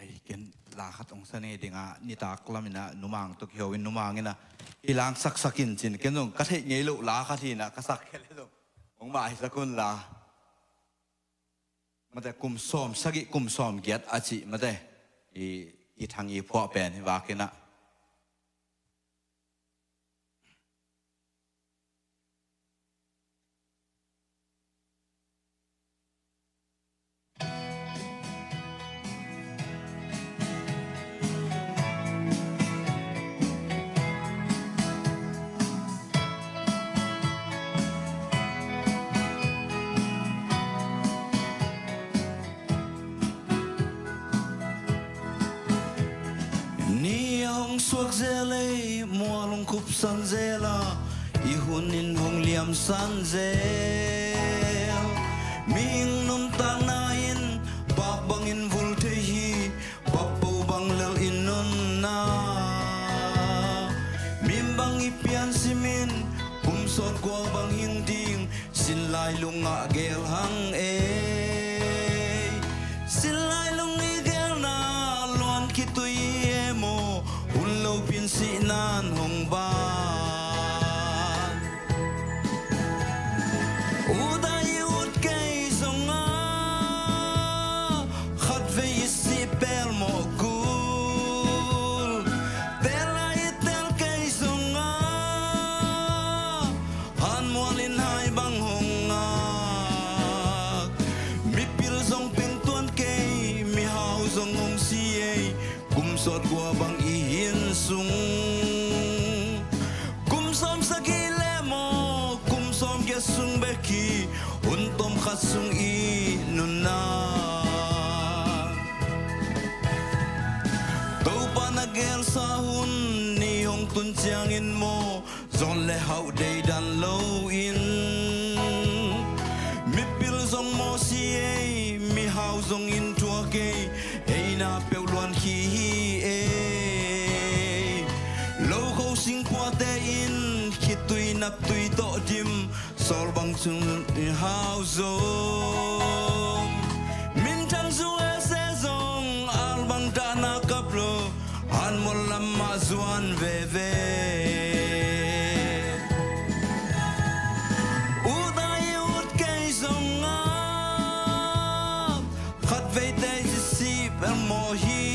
Hei, ken la khat hong sa ni ding a, nitak lam in ah numang tawh kiho in numang in ah, i lang saksak in cin, ken zong ka theih ngei loh la khat hi in ah, ka sak kei leh zong hong maisak un la. Mate, kum sawm sagih, kum sawm giat a cih, mate, i, i thang i phuah pen hi vak in ah. Ni a hong suak zel ei, mual hong khupsan zel a, i hun in hong liamsan zel. Mihing nuntakna in bak bangin vul thei hi, bakpo bang lel i nunna. Mim bang i pian simin, kum sawt kua bang hing ding, sin lai lungah gel hang ei. Sin lai lung i gelna luan khitui e maw, hun lopin sihna in hong ban. Ut a i ut kei zongah, khatvei i sih pelmawh kul. Tel a i tel kei zongah, hanmual in hai bang hong ngak. Mipil zong pengtuan kei, mihau zong hong si ei, kum sawt kua bang i hin sung. Kum sawm sagih le maw, kum sawm giat sung bek hi, hun tom khat sung i nunna. Topa na gelsa hun ni hong tun ciangin maw, zawn le hauh deidan loin, mipil zong mawsi ei, mihau zong in thuak ei, eina peuh luan khi hi ei. Lokho singpuate in khitui naptui tawh dim, sawl bang sung i hau zong, minthang zu ese zong, al bang dahna kap lo, hanmual lam mah zuan veve. Ut a i ut kei zongah, khatveite i sih pelmawh hi.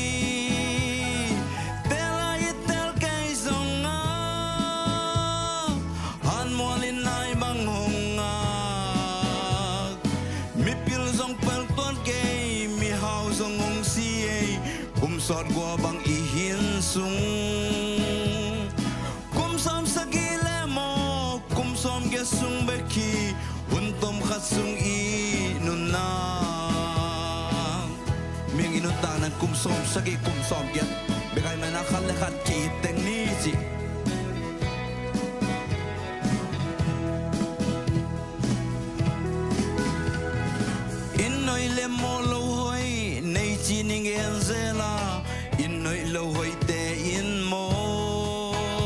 Tel a i tel kei zongah, hanmual in hai bang hong ngak. Mipil zong pengtuan kei, mihau zong hong si ei, kum sawt kua bang i hin sung. Kum sawm sagih le maw, kum sawm giat sung bek hi, hun tom khat sung i nunna. Mihing i nuntakna in kum sawm sagih, kum sawm giat bek ahih manin khat le khat ki-it teng ni ci. Inn hoih le mawh lo hoih nei ci-in i gen zel a, inn hoih lo hoihte in maw,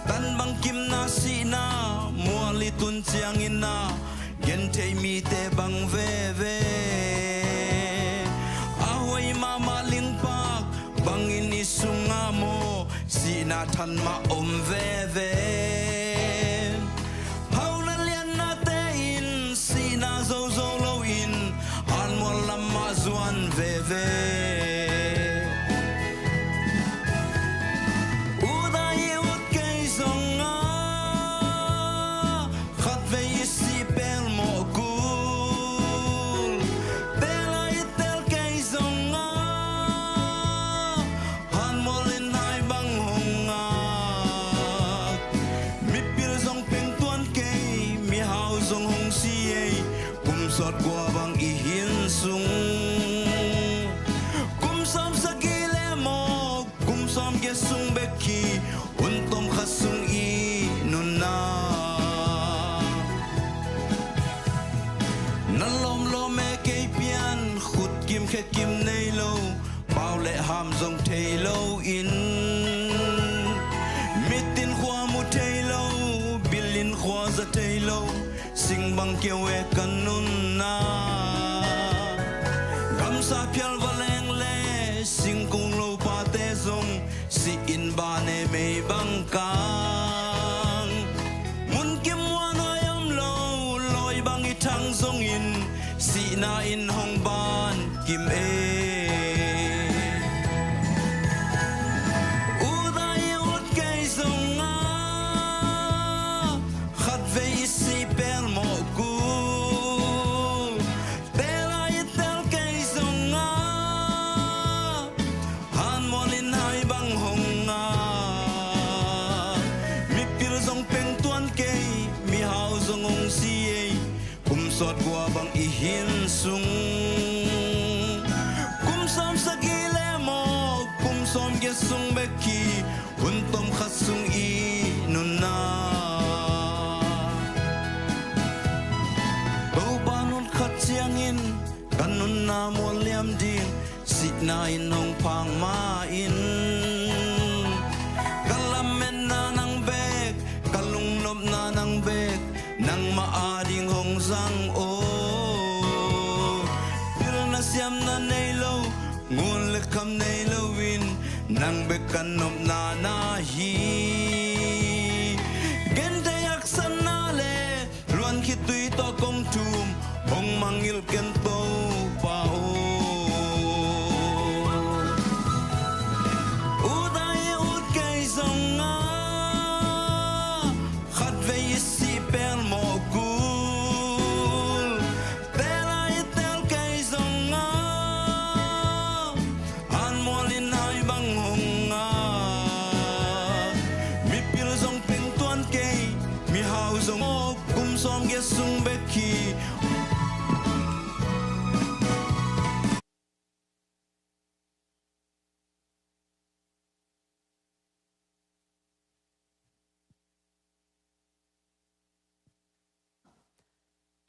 tan bang kimna sihna mual i tun ciangin ah, gentheih mite bang veve. A hoih mahmah lingpak bangin i sungah maw, Sihna than mah om veve. Hauhna liannate in sihna zozo loin hanmual lam mah zuan veve. Ut a i ut kei zongah khatvei i sih pelmawh kul. Tel a i tel kei zongah hanmual in hai bang hong ngak. Mipil zong pengtuan kei, mihau zong hong si ei. Kum sawt kua bang i hin sung, kum sawm sagih le mawk, kum sawm giat sung bek hi. Hun tom khat sung i nunna na lawmlawm e kei pian. Khut kim khe kim nei lo, pau le ham zong thei lo in, mit in khua mu thei lo, bil in khua za thei lo, sing bang keu e ka nunna. Gamsa phial va leng le singkung lo pate zong sih in ban e mei bang kang. Mun kim muanhuai om lo, lawi bang i thang zongin sihna in hong ban kim e. Ut a i ut kei zongah khatvei i sih pelmawh kul. Tel a i tel kei zongah hanmual in hai bang hong ngak. Mipil zong pengtuan kei, mihau zong hong si ei. Kum sawt kua bang i hin sung, kum sawm sagih le mawk, kum sawm giat sung bek hi. Hun tom khat sung i nunna. Topa nun khat ciangin ka nunna mual liam ding, sihna in hong phak ma-in. Ka lametna nang bek, ka lungnopna nang bek, nangmah ading hong zang aw. Pilna siamna nei lo, ngun le kham nei loin, nang bek ka nopna na hi. Genthei haksatna le luan khitui tawh kong thum, hong mangngilh ken Topa aw. Ut a i ut kei zongah khatvei i sih pelmawh kul. Tel a i tel kei zongah hanmual in hai bang hong ngak. Mipil zong pengtuan kei, mihau zong aw, kum sawm giat sung bek hi.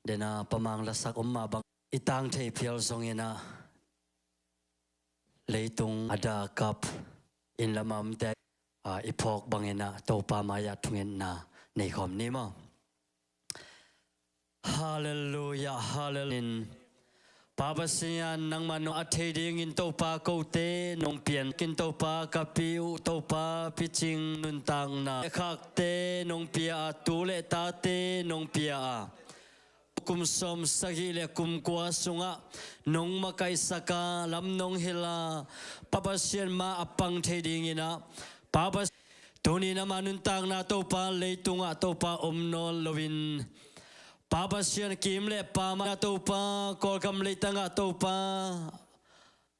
Dena pamang lasak om mah bang i tang thei phial zongin ah leitung a dah kap inn lam a omte, a, i phawk bangin ah Topa mai-ah thungetna nei khawm ni maw? Halleluiah, halleluiah. Pa Pasian, nangmah nong a thei dingin Topa kote nong pian kin Topa ka pi uh Topa picing nuntakna khakte nong pia a, tu le tate nong pia a, kum sawm sagih le kum kua sungah nong makaihsak a, lam nong hilh a, Pa Pasian ma a pang thei dingin ah, Pa Pasian, tuni-in ama nuntakna Topa leitungah Topa om nawn loin, Pa Pasian kim le pam ah Topa, Kawlgam leitangah Topa,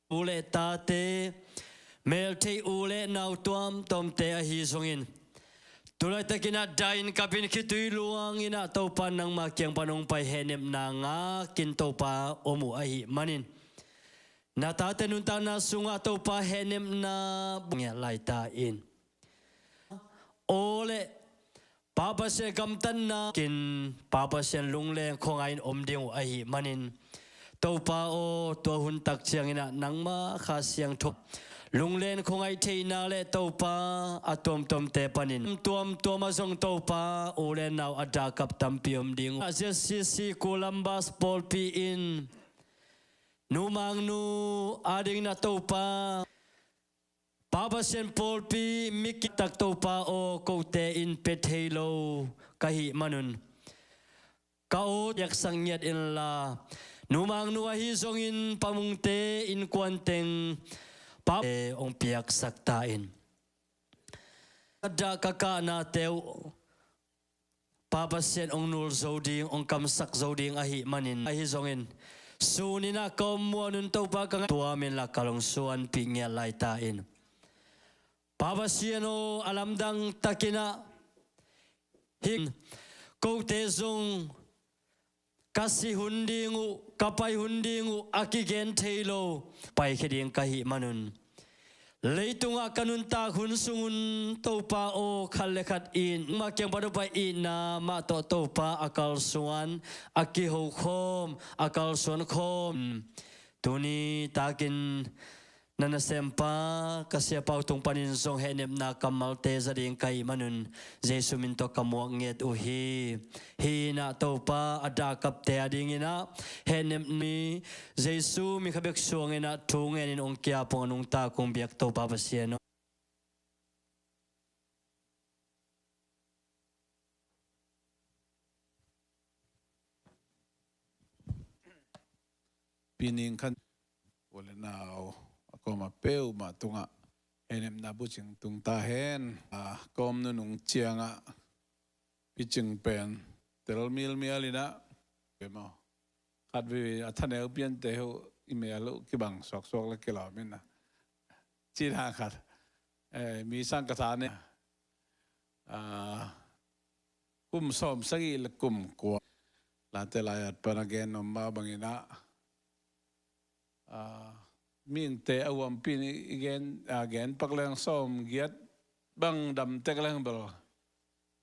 u le tate, meltheih u le nau tuamtuamte ahi zongin, tulaitakin ah dahin kapin khitui luangin ah Topa nangma kiang pan hong pai hehnepna ngakin Topa om uh ahih manin, na tate nuntakna sungah Topa hehnepna bang ngiat laita in. Aw le Pa Pasian gamtatna kin Pa Pasian lungleng khuangai in om ding uh ahih manin, Topa aw, tua hun tak ciangin ah nangma Kha Siangtho lungleng khuangai theihna le Topa a tuamtuamte panin tuamtuam ah zong Topa u le nau a dah kap tampi om ding uh. A Z C C Columbus pawlpi in Nu Mang Nu adingin ah Topa Pa Pasian pawlpi mi kiktak Topa aw, kote in pia thei lo ka hih manun ka aw piaksak ngiat inla, numangnu ahi zongin pamungte innkuan teng pate hong piaksak ta in. Ka dah ka kahnate uh Pa Pasian hong nul zo ding, hong kamsak zo ding ahih manin, ahi zongin sun in ah ka om muanun Topa ka ngai tuam inla ka lungsuanpih ngiat lai ta in. Pa Pasian aw, a lamdang takin ah hih kote zong ka si hun ding uh, ka pai hun ding uh a kigen thei lo paikhia ding ka hih manun, leitungah ka nuntak hun sungun Topa aw, khat le khat in mah kiang pan Topa itna mah tawh Topa a kalsuan, a kihokhawm, a kalsuan khawm. Tuni takin na nasempa ka siapa uh tung panin zong hehnepna kammalte za ding ka hih manun Jesu min tawh ka muak ngiat uh hi. Hih in ah Topa a dahkapte a dingin ah hehnep mi Jesu min kha bek suangin ah thu ngenin hong kiap hong a nungta kong biak Topa Pasian aw. Pining khan u le nau a kawm a peuhmah tungah hehnepna bucing tung ta hen. A kawm nunung ciangah picing pen tel milmial inah, khat vei a thaneu piante uh i mel uh kibang suaksuak le kilawm inah, cina khat, eh, mi sang ka tha ne, ah, kum sawm sagih le kum kua, Late Lai-at pan a gen om mah bangin ah, ah, mihingte a huampi in i gen, ah, gen pak leng sawm giat bang dam tek leng bel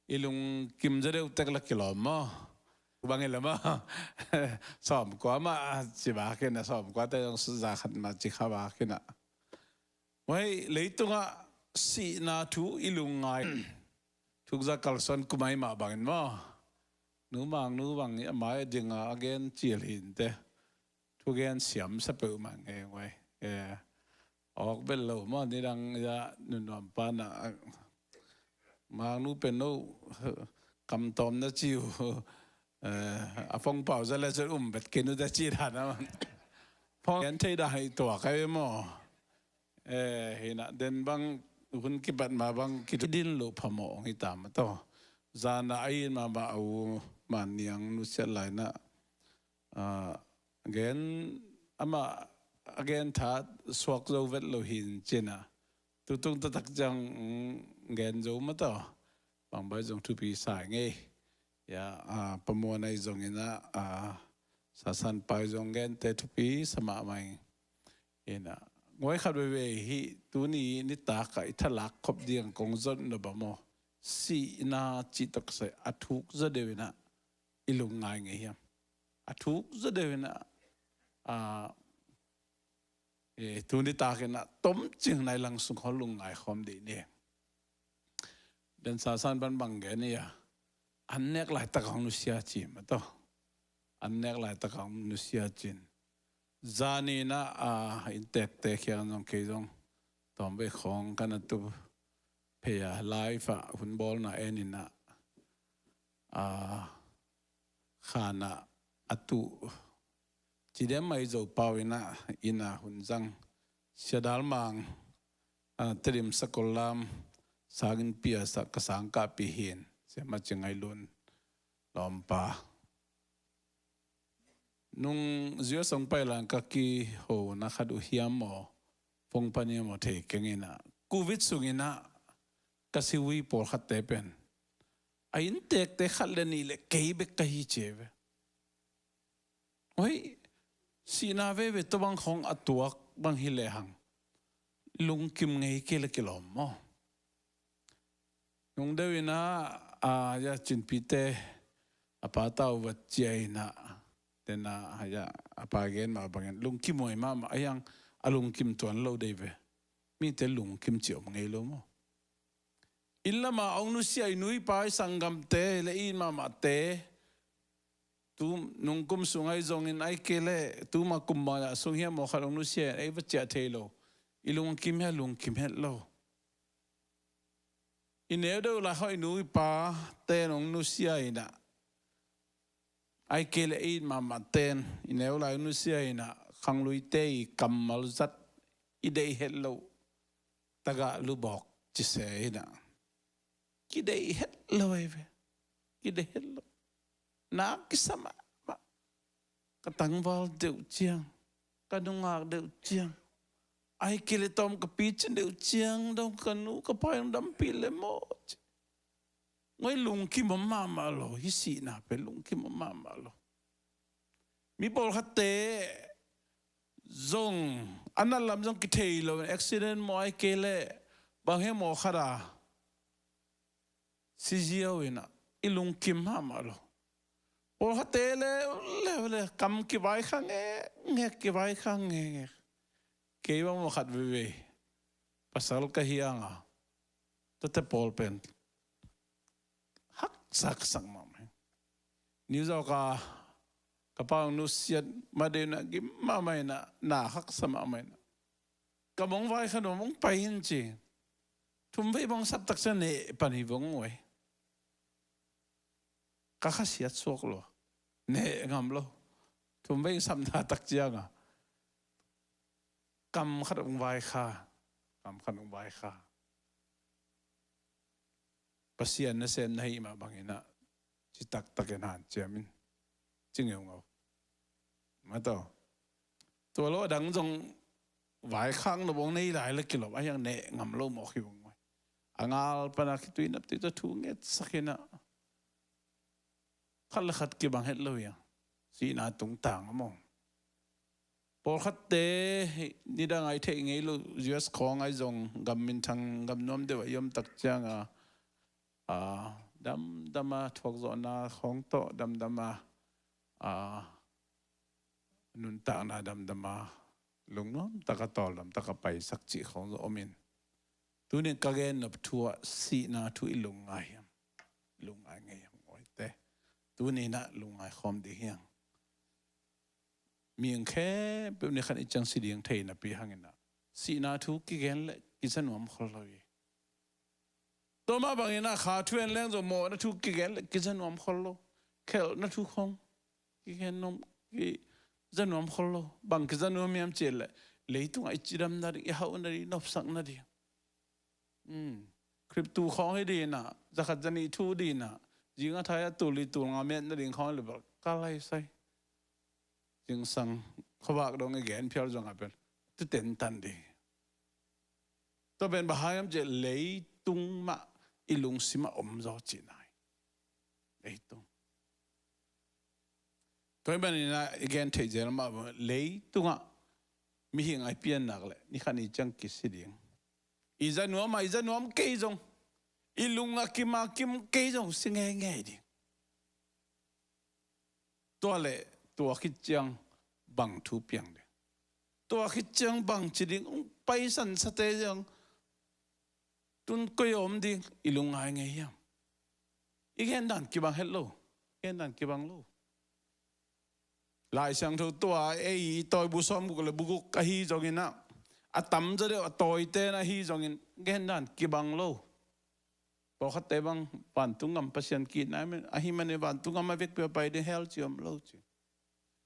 i lungkim zaw deuh tek la kilawm maw? Bang hi le maw? Sawm kua mah ci bak inah, sawm kuate zong za khat mah ci kha bak inah. Hei, leitungah sihna thu i lungngai thuk za kalsuan kumai mah bangin maw? Nu Mang Nu bang i a mai a dinga a gen cil hinte. Thugen siam sa peuhmah ngei ngei. Eh, awk bel lo maw, nidang ya nunuam pana, ah, Mang Nu pen no, kam tawm na ci uh. Eh, a fong pau za le cun um bet kei nu ta ci dan a man. Phong gen thei dan hi tuak ai ve maw? Eh, hi inah den bang hun kipat ma bang kidin lo phamawh hong hi ta mah tawh. Zan a a it mahmah a u Man Niang nusiat lai inah, ah, gen, amah a gen tha suak zo vet lo hi in ci inah, tutung taktak ciang, mm, gen zo mah tawh. Bangbai zong thupi sa ngei. Ya, ah, Pa Muan ai zong inah, ah, Sasan pai zong gente thupi sa mahmah ing. Inah, nguai khat veivei hi, tuni nitak ah i thalak khop ding kong zon na ba maw? Sihna cih tawh ka sai a thuk zaw deuh inah i lungngai ngei hiam? A thuk zaw deuh inah, ah, eh, tuni takin ah tomcing nai lang sung hong lungngai khawm dih ni. Den Sasan pan bang gen hi a, an nek laitak hong nusia ci mah tawh. An nek laitak hong nusia cin. Zan inah, ah, inntekte kiang zong kei zong tawmvei khawng ka na tu phei a, live ah hun bawlna en inah, ah, khan ah a tuh Cidem Mai Zo Pau inah, inah hun zang Sia Dal Mang, ah, Tedim Sakol Lam, Sangin Pias ah ka sangkahpih hi in, Sia Ma Ci Ngai Lun lawmpa. Nung zia song pai lang ka kihona khat uh hiam maw, phone pan hiam maw thei keng inah, Covid sung inah ka si ui pawlkhatte pen a inntekte khat le nih le kei bek ka hi ci ve. Hoi, sihna veve tawh bang khawng a tuak bang hi lehang lungkim ngei kei le kilawm maw? Nung deuh inah, a, ya Cinpite a pa tau va cia inah, tena, ya, a pa gen mah bangin lungkim huai mahmah a hiang, a lungkim tuan lo dei ve. Mite lungkim ci om ngei lo maw? Inn lamah hong nusia i nu i pa i sanggamte le i mahmahte, tu nung kum sung ahi zongin, ahi kei leh tuma kum bangzah sung hiam maw khat hong nusia in ei va ciah thei lo. I lungkim hia, lungkim het lo. I neu deuh lai khawng i nu i pa ten hong nusia inah, ai kei le i it mahmah ten i neu lai nusia inah, khangluite i kammal zat i deih het loh tagah lubawk cise inah, kideih het lo ei ve. Kideih het lo. Na kisa mahmah. Ka tangval deuh ciang, ka nungak deuh ciang, ai kei le tawm ka picin deuh ciang dong ka nu ka pa hong dampih le maw ci. Ngoi lungkim om mahmah lo, hih sihna pen lungkim om mahmah lo. Mi pawlkhatte zong a nat lam zong kithei lo, accident maw ai kei le bang he maw khat a siziau inah i lungkim mahmah lo. Pawlkhatte le, le, le kam kivaikha ngekngek, kivaikha ngekngek. Kei bang maw khat veivei pasal ka hiang a, tuate pawl pen haksa ka sak mahmah hi. New York a ka pa hong nusiat ma deuh inah gim mahmah inah, na haksa mahmah inah, ka bang vaikha nuam hong pai in ci. Thumvei bang sap tak ciang neh pan hi vong uh ei. Ka khasiat suak lo. Neh ngam lo. Thumvei sapna tak ciang a kam khat hong vaikha. Kam khat hong vaikha. Pasian nasem na hih mah bang inah ci taktak in hanciam in. Ci ngeungau. Mataw. Tua lo a dang zong vaikhak nop hong nei lai le kilawm a hiang neh ngam lo mawk hi vong. A ngal pana khitui naptui tawh thu ngetsak inah khat le khat kibang het lo hiang. Sihna tungtang a maw. Pawlkhatte nidang ai theih ngei lo, U S khawng ai zong gam minthang gam nuam deuh a i om tak ciang a, a, damdam a thuakzawhna khawng tawh damdam a, a, nuntakna damdam a, lungnuam tak a tawldam tak a paisak cih khawng zong om in. Tunin ka gen nop thu ah sihna thu i lungngai hiam? I lungngai ngei hiam? Awite. Tuninah lungngai khawm ding hiang. Mihing khempeuh ni khat i ciang si ding thei napi hanginah sihna thu kigen le kiza nuam khol lo hi. Tua mah banginah kha thu en leng zong mawhna thu kigen le kiza nuam khol lo. Khelhna thu khong kigen nuam, kiza nuam khol lo. Bang kiza nuam hiam cih leh leitungah i cidam nading, i hauh nading, i nopsak nading. Khrip tu khawng hi dinah, zakhat zanih thu dinah, zing a thai a tul li tul nga met nading khawng hi le bel ka laisai. Zingsang khuavak dong i gen phial zongah pen tu tentan ding. Tua pen bang hang hiam cih leh leitung mah i lungsimah om zaw cihna hi. Leitung. Tua hi maninah i gen theih zel mah bang leitungah mihing a i piannak le ni khat ni ciang kisi ding. I za nuam a i za nuam kei zong, i lung a kim a kim kei zong si ngeingei ding. Tua le tua khit ciang bang thu piang ding? Tua khit ciang bang ci ding? Hong paisan sate ciang tun koi a om ding? I lungngai ngei hiam? I gendan kibang het lo. Gendan kibang lo. Lai Siangtho tua ei i tawi bu sawm guk le bu guk ahi zonginah a tamzaw deuh a tawite na ahi zongin gendan kibang lo. Pawlkhatte bang vantung gam Pasian ki-itna ahi manin vantung gam a vekpi a pai ding hell ci om lo ci.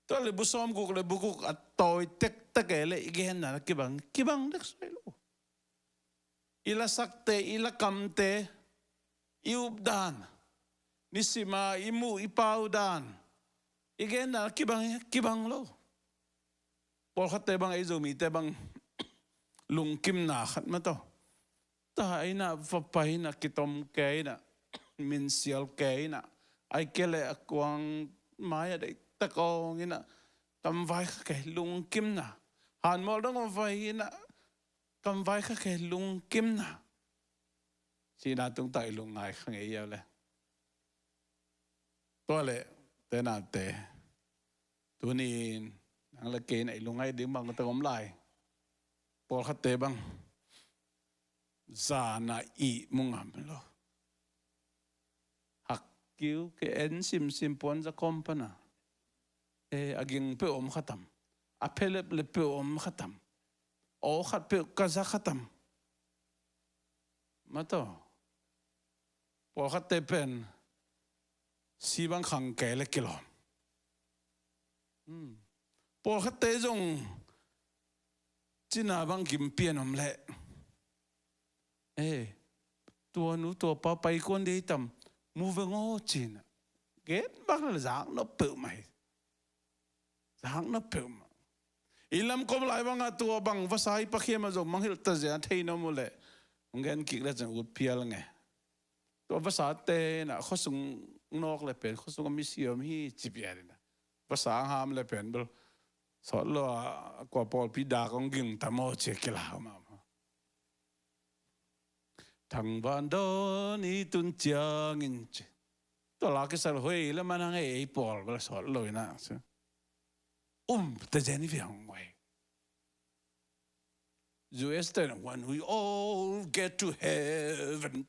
Tua le bu sawm guk le bu guk a tawi tektek e le i genna na kibang, kibang dek suai lo. I lasakte, i lakamte, i updan, nisima i muh i pau dan, i genna na kibang, kibang lo. Pawlkhatte bang ei Zomite bang lungkimna khat mataw. Ta inah va pai inah kitom kei inah minsial kei inah ai kei le a kuang mai a deih tak awng inah kam vaikha kei lungkimna. Hanmual dong a vai inah kam vaikha kei lungkimna. Sihna tungtak i lungngai kha ngei ia le. Tua le tenate tunin nang le kei na i lungngai ding bang tak om lai. Pawlkhatte bang zana i mu ngam lo. Hak kiu ke en simsim puan za kawm pana. E, a ging peuh om khatam. A phelep le peuh om khatam. Aw khat peuh ka za kha tam. Mataw. Pawlkhatte pen si bang khang kei le kilawm. Hmm. Pawlkhatte zong cina bang gim pian om leh, eh, tua nu tua pa pai kuan dei tam, mu veng aw cina. Gen bang le zak nop peuhmah hi. Zak nop peuhmah. I lam kom lai bangah tua bang vasa i pakhiam a zong mangngilh ta zia thei nop mu leh, hong gen kik le cin ut phial nge. Tua vasate inah khuasung nawk le pen khuasung a misi om hi ci pian inah. Vasa a ham le pen bel sawt lo a kua pawlpi dak hong ging tam aw ci a kilau mahmah. Thangvan dawn i tun ciangin ci. Tua la kisal huai le manang ei ei pawl bel sawt lo inah ci. Um ta zen i viang huai. U S ten, when we all get to heaven.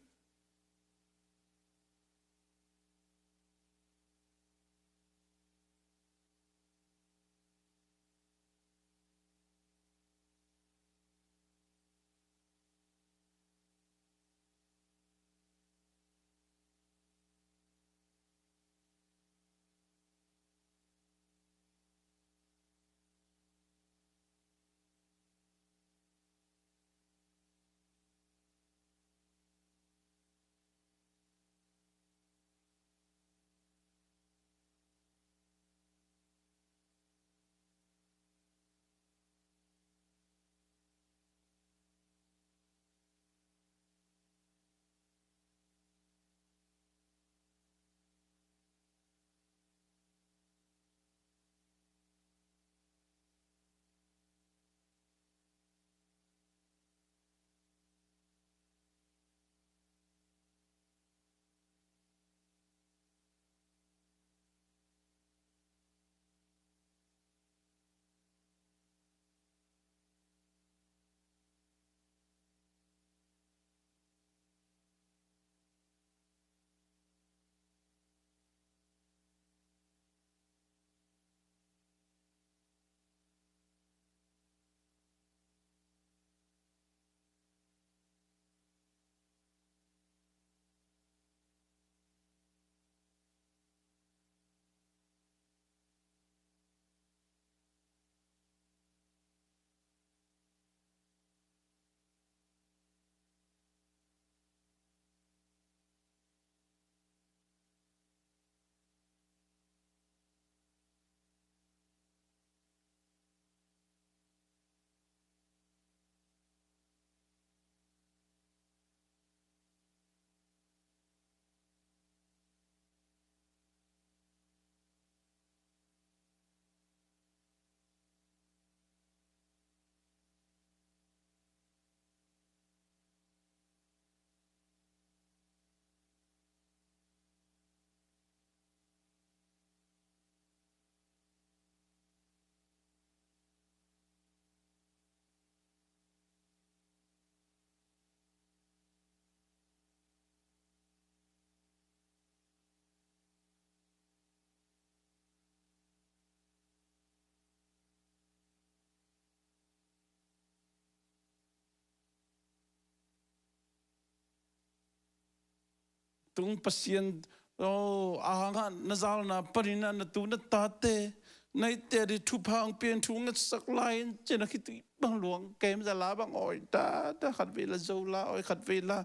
Tung Pasian, oh, a hangah na zalna paninah na tu na tate na itte di thupha hong pian thu ngetsak lai in cin a khitui bang luang kem za la bang awi ta ta khat vei la zo la awi khat vei la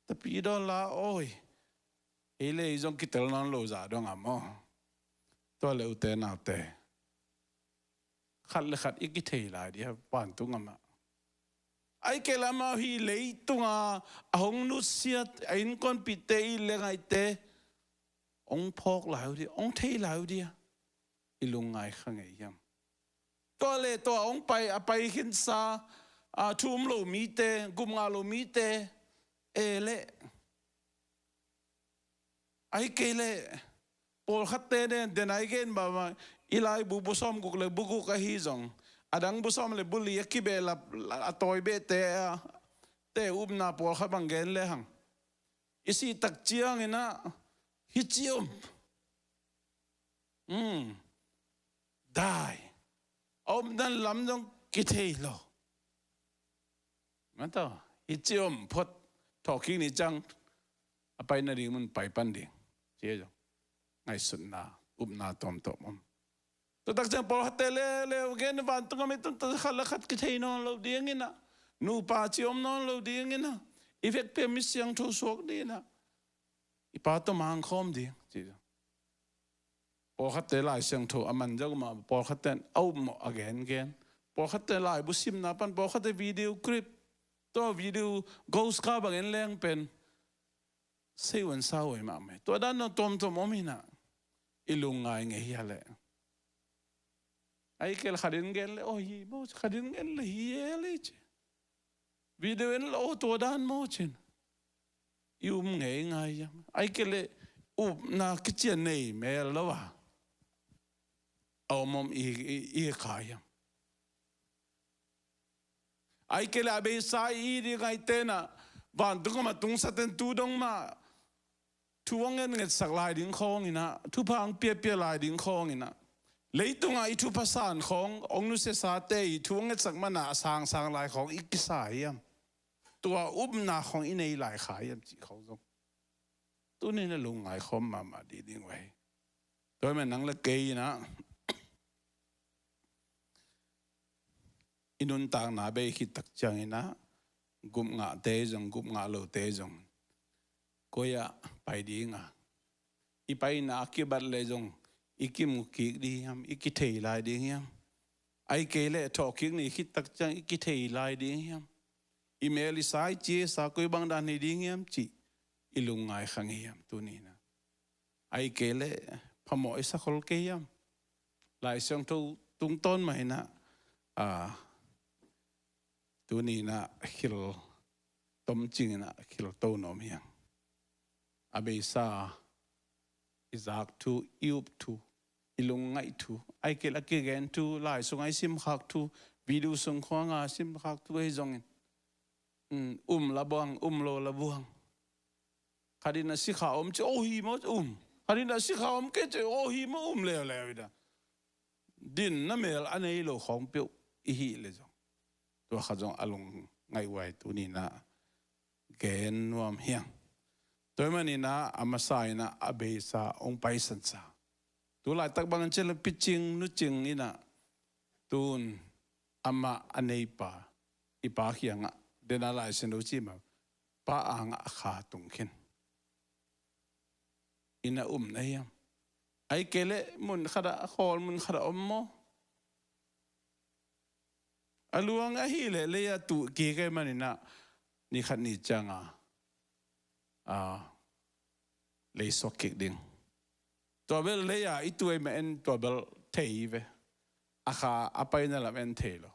tapi daw la awi. Ei le ei zong kitel nawn lo za dong a maw? Tua le ute naute, khat le khat i kithei lai dih a vantung amah. Ai kei lamah hi leitunga a hong nusiat a innkuanpihte i le ngaihte hong phawk lai uh dih, hong thei lai uh dih a i lungngai kha ngei hiam? Tua le tua hong pai a pai khinsa a thu um lo mite, gum ngah lo mite e le Ai kei le pawlkhatte nen den ai gen bama i laibu bu sawm guk le bu guk ahi zong a dang bu sawm le bu li a kibehlap a tawi behte a te upna pawlkhat bang gen le hang i sih tak ciangin ah hi ci om. Hmm. Dai. A omdan lam zong kithei lo. Mataw, i ci om phot, thawhkik ni ciang a pai nading mun pai pan ding. Ci a zong ngaihsutna, upna tawmtawm om. Tua tak ciang pawlkhatte leuleu gen, vantung a mi tungta khat le khat kithei nawn lo ding inah, nupa ci om nawn lo ding inah, i vekpi a mi siangtho suak ding inah, i Pa tawh mangkhawm ding ci. Pawlkhatte Lai Siangtho a man zong mah, pawlkhatte a upmawh a gengen, pawlkhatte laibu simna pan, pawlkhatte video clip, tua video ghost ka bangin leng pen sei uan sa uai mahmah. Tua dan no tawmtawm om inah, i lungngai ngei hia leh. Ai kel khatin gen le, oh hi maw, khatin gen le hi e le ci. Video en lo tua dan maw cin. I um ngei ngai hiam? Ai kei le upna kician nei mel lo a, a om om i, i, i kha hiam? Ai kei le a beisa i ding ngaite inah, vantung a ma tungsaten tu dong mah thu hong ngetngetsak lai ding khawng inah, thupha hong piapia lai ding khawng inah, leitungah i thupha san khawng, hong nusiasate i thu hong ngetsak mana a sangsang lai khawng i kisa hiam? Tua upna khawng i nei lai kha hiam cih khawng zong tuni inah lungngai khawm mahmah dih ding uh hi. Tua hi mah nang le kei inah i nuntakna bei khit tak ciang inah, gupngahte zong, gupngah lote zong, koi ah pai ding a, i paina a kibat le zong i kimu kik ding hiam, i kithei lai ding hiam? Ai kei le thawhkik ni khit tak ciang i kithei lai ding hiam? I mel i sa, i ci i sa, koi bang dan hi ding hiam cih i lungngai kha ngei hiam tuni inah? Ai kei le phamawh i sa khol kei hiam? Lai Siangtho tungtawn mah inah, a, tuni inah khil tomcing inah khil to nuam hiang. A beisa i zak thu, i up thu, i lungngaih thu, ai kei le a kigen thu, lai sungah i simkhak thu, video sung khawngah simkhak thu ahi zongin, um, um la buang, um lo la buang. Khatin a sikha om ci, oh hi maw, um. Khatin a sikha om kei ci, oh hi maw, um leuleu inah. Dinna mel a nei lo khawng peuh i hih le zong, tua kha zong a lungngaih uai tuni inah gen nuam hiang. Tua hi mah inah a masa inah a beisa hong paisansa. Tu laitak bangin ci le picing nucing inah, tun amah a neipa, i pa kiangah, dena Lai Siangtho ci mah, pa angah a kha tung khin inah um na hiam? Ai kei le mun khat ah, a khawl mun khat ah om maw? A luang ahih leh lei ah tuh kik ahih man inah, ni khat ni ciang a, a, lei suak kik ding. Tua bel lei ah i tuh ahih man in tua bel thei ve. A kha a paina lam en thei lo.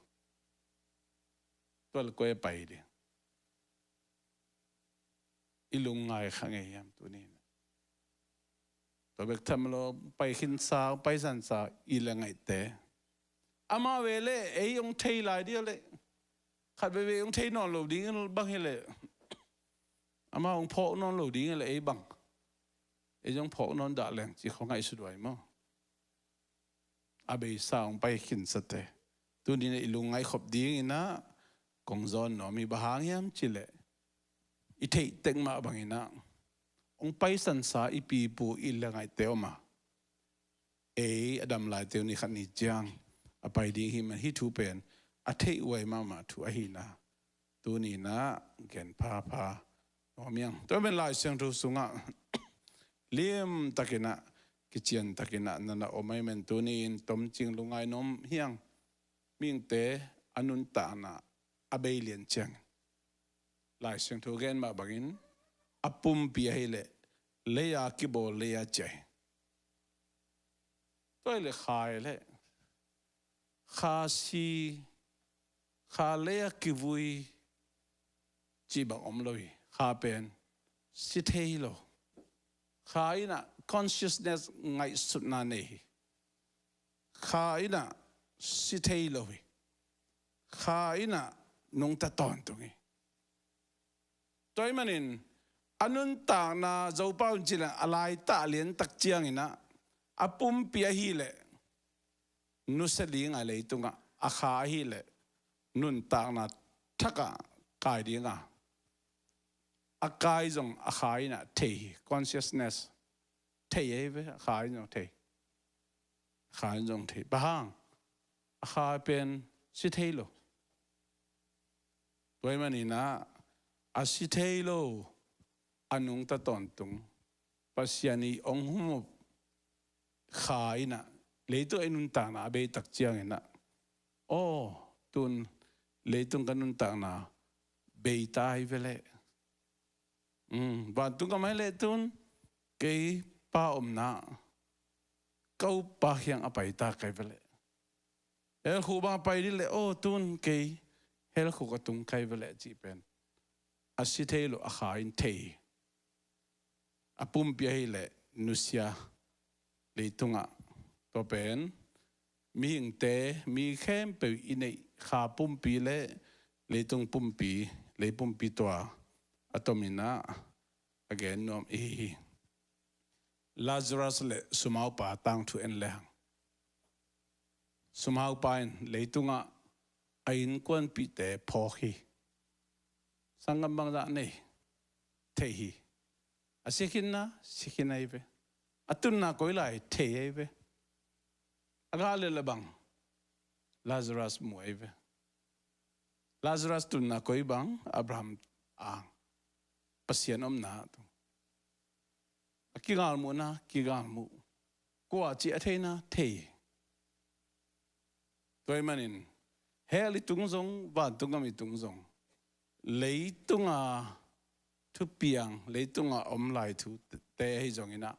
Tua le koi a pai ding? I lungngai kha ngei hiam tuni inah? Tua bek tham lo, pai khinsa, paisansa i le ngaihte. Amah ve le ei hong thei lai ding a le, khat veve hong thei nawn lo ding bang hi le, amah hong phawk nawn lo ding a le ei bang, ei zong phawk nawn dah leng cih khawng ngaihsut uai maw? A beisa hong pai khinsate, tuni inah i lungngaih khop ding inah kong zawn nuam hi. Bang hang hiam cih leh, i theih tek mah bang inah hong paisansa i pipu i le ngaihte om a, ei a dam laite uh ni khat ni ciang a pai ding hi man, hih thu pen a theih uai mahmah thu ahi inah, tuni inah gen phapha nuam hiang. Tua hi man Lai Siangtho sungah limtak inah, kiciantak inah na na om ahih man tuni in tomcing lungngai nuam hiang. Mihingte a nuntakna a bei lian ciangin, Lai Siangtho gen mah bangin, a pumpi ahih leh lei a kibawl, lei a ciah hi. Tua hi leh kha hi leh, kha si, kha lei a kivui cih bang om lo hi. Kha pen si thei lo. Kha inah consciousness, ngaihsutna nei hi. Kha inah si thei lo hi. Kha inah nungta tawntung hi. Tua ahih manin a nuntakna Zopau in ci leng a laitak liantak ciang inah, a pumpi ahih leh nusia ding a, leitungah a kha ahih leh nuntakna thakah kai ding a, a kai zong a kha in ah thei hi. Consciousness thei ahi ve, a kha in zong thei. A kha in zong thei. Bang hang? A kha pen si thei lo. Tua ahih manin ah a si thei lo, a nungta tawntung Pasian in hong hum uh kha in ah, leitung a i nuntakna a bei tak ciangin ah, aw, tun leitung ka nuntakna bei ta hi ve leh. Um, vantung gam ah hi leh tun kei Pa omna, ka uppa kiang a pai ta ka hi ve leh. Hell khuk bang a pai ding leh, aw, tun kei hell khuk a tung ka hi ve leh, cih pen a si thei lo, a kha in thei. A pumpi ahih leh nusia, leitungah. Tua pen mihingte, mi khempeuh i neih kha pumpi le leitung pumpi, lei pumpi tua a tom in ah a gen nuam i hi hi. Lazarus le sumaupa tangthu en le hang. Sumaupa in leitungah a innkuanpihte phawk hi. Sanggam, bangzah nei? Thei hi. A si khin na, si khin ahi ve. A tunna koi lai? Thei ahi ve. A gah leh le bang? Lazarus mu ahi ve. Lazarus tunna koi bang? Abraham ang, Pasian omna tung. A kigalmuhna, kigalmuh. Kua cih a theina? Thei. Tua ahih manin hell i tung zong, vantung gam i tung zong, leitunga thupiang, leitunga om lai thute ahi zongin ah,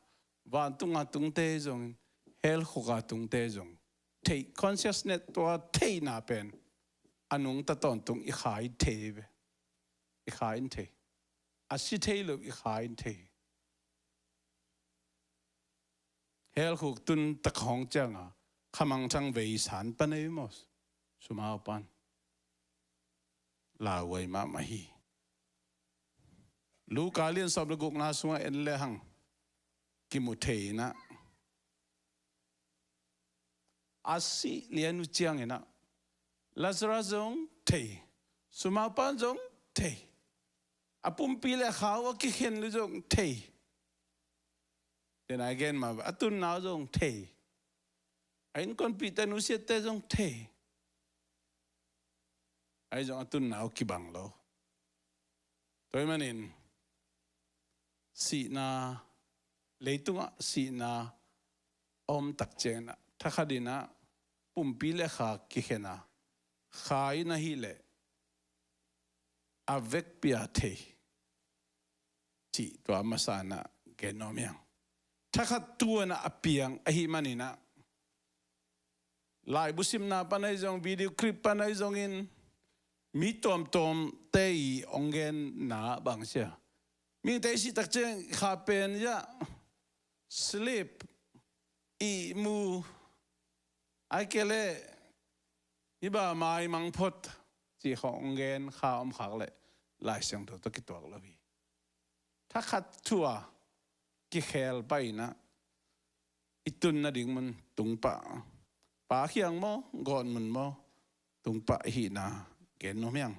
vantunga tungte ahi zongin, hell khuka tungte ahi zong, thei, consciousness, tua theihna pen a nungta tawntung i kha in thei ve. I kha in thei. A si thei lo, i kha in thei. Hell khuk tun tak hong cianga khamangthang vei san pan ei maw? Sumaupan lauhuai mahmah hi. Luka lian sawm le gukna sungah en le hang kimu thei in ah, a sih lian uh ciangin ah Lazarus zong thei, sumaupan zong thei, a pumpi le a kha uh a kikhen uh zong thei. Tua a gen mah bang, a tunna uh zong thei. A innkuanpihte, nusiate zong thei. Ahi zong a tunna uh kibang lo. Tua ahih manin sihna, leitungah sihna a om tak ciangin ah, thakhat in ah pumpi le kha kikhen a, kha in ahih leh a vekpi-a thei, cih tua masa in ah gen nuam hi hang. Thakhat tu-in ah a piang ahih manin ah, laibu simna pan ahi zong, video clip pan ahi zongin, mi tuamtuamte i hong genna bang sia, mihingte i sih tak ciang kha pen zah, sleep, ihmu, ahih kei leh hih bang maimang phot, cih khawng hong gen kha om khak leh Lai Siangtho tawh kituak lo hi. Thakhat thu-a kikhel pah in ah, i tun nading mun tung pah, Pa kiang maw, gawtmun maw, tung pah i hihna gen nuam hi hang.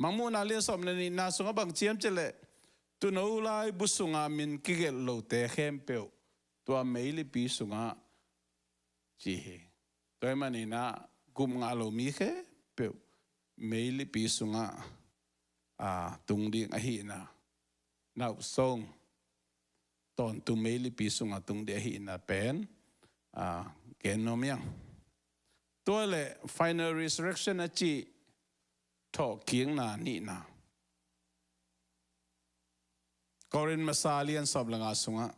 Mangmuhna lian sawm le nihna sungah bang ci hiam cih leh, tuuno laibu sunga min kigelh lote khempeuh tua meilipi sungah, ci hi. Tua ahih manin ah gum ngah lo mi khempeuh meilipi sungah, aa, tung ding ahihna, nauhsong tawntung meilipi sungah tung ding ahihna pen, aa, gen nuam hi hang. Tua leh final resurrection a cih thawhkikna nihna, Korin masa lian sawm le nga sungah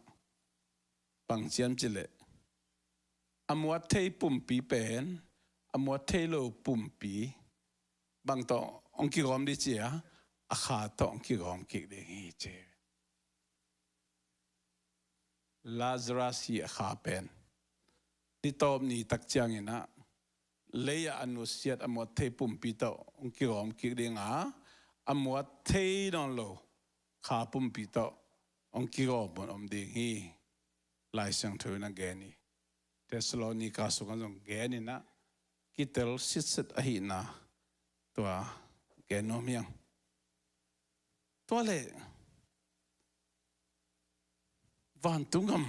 bang ci hiam cih leh, a muat thei pumpi pen a muat thei lo pumpi bang tawh hong kigawm ding ci a, a kha tawh hong kigawm kik ding hi, ci. Lazarus hi a kha pen. Ni tawp ni tak ciangin ah, lei-ah a nusiat a muat thei pumpi tawh hong kigawm kik ding a, a muat thei nawn lo kha pumpi tawh hong kigawm hong om ding hi, Lai Siangtho in a gen hi. Thessalonika sungah zong gen in ah, kitel sitset ahihna tua gen nuam hi hang. Tua leh vantung gam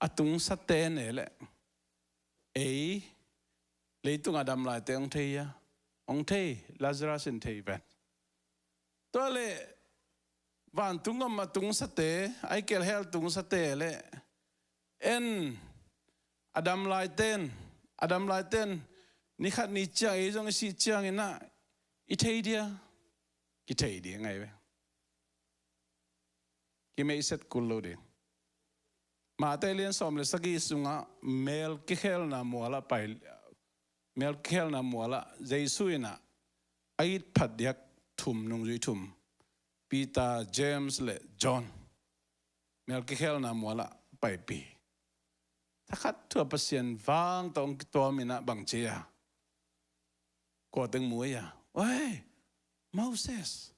a tungsate ne leh ei leitung a dam laite hong thei hia? Hong thei, Lazarus in thei ven. Tua leh vantung gam a tungsate, a ikel hell tungsate leh en a dam laiten, a dam laiten ni khat ni ciang ei zong i sih ciangin ah i thei dia? Kithei ding ahi ve. Kimeihset kul lo ding. Mate lian sawm le sagih sungah mel kikhelna mualah pai, mel kikhelna mualah Jesu in ah a it phat diak thum, nungzui thum, Peter, James le John, mel kikhelna mualah paipih. Thakhat thu-a Pasian vang tawh hong kituam in ah bang ci a? Kua teng mu ei a? Oi, Moses.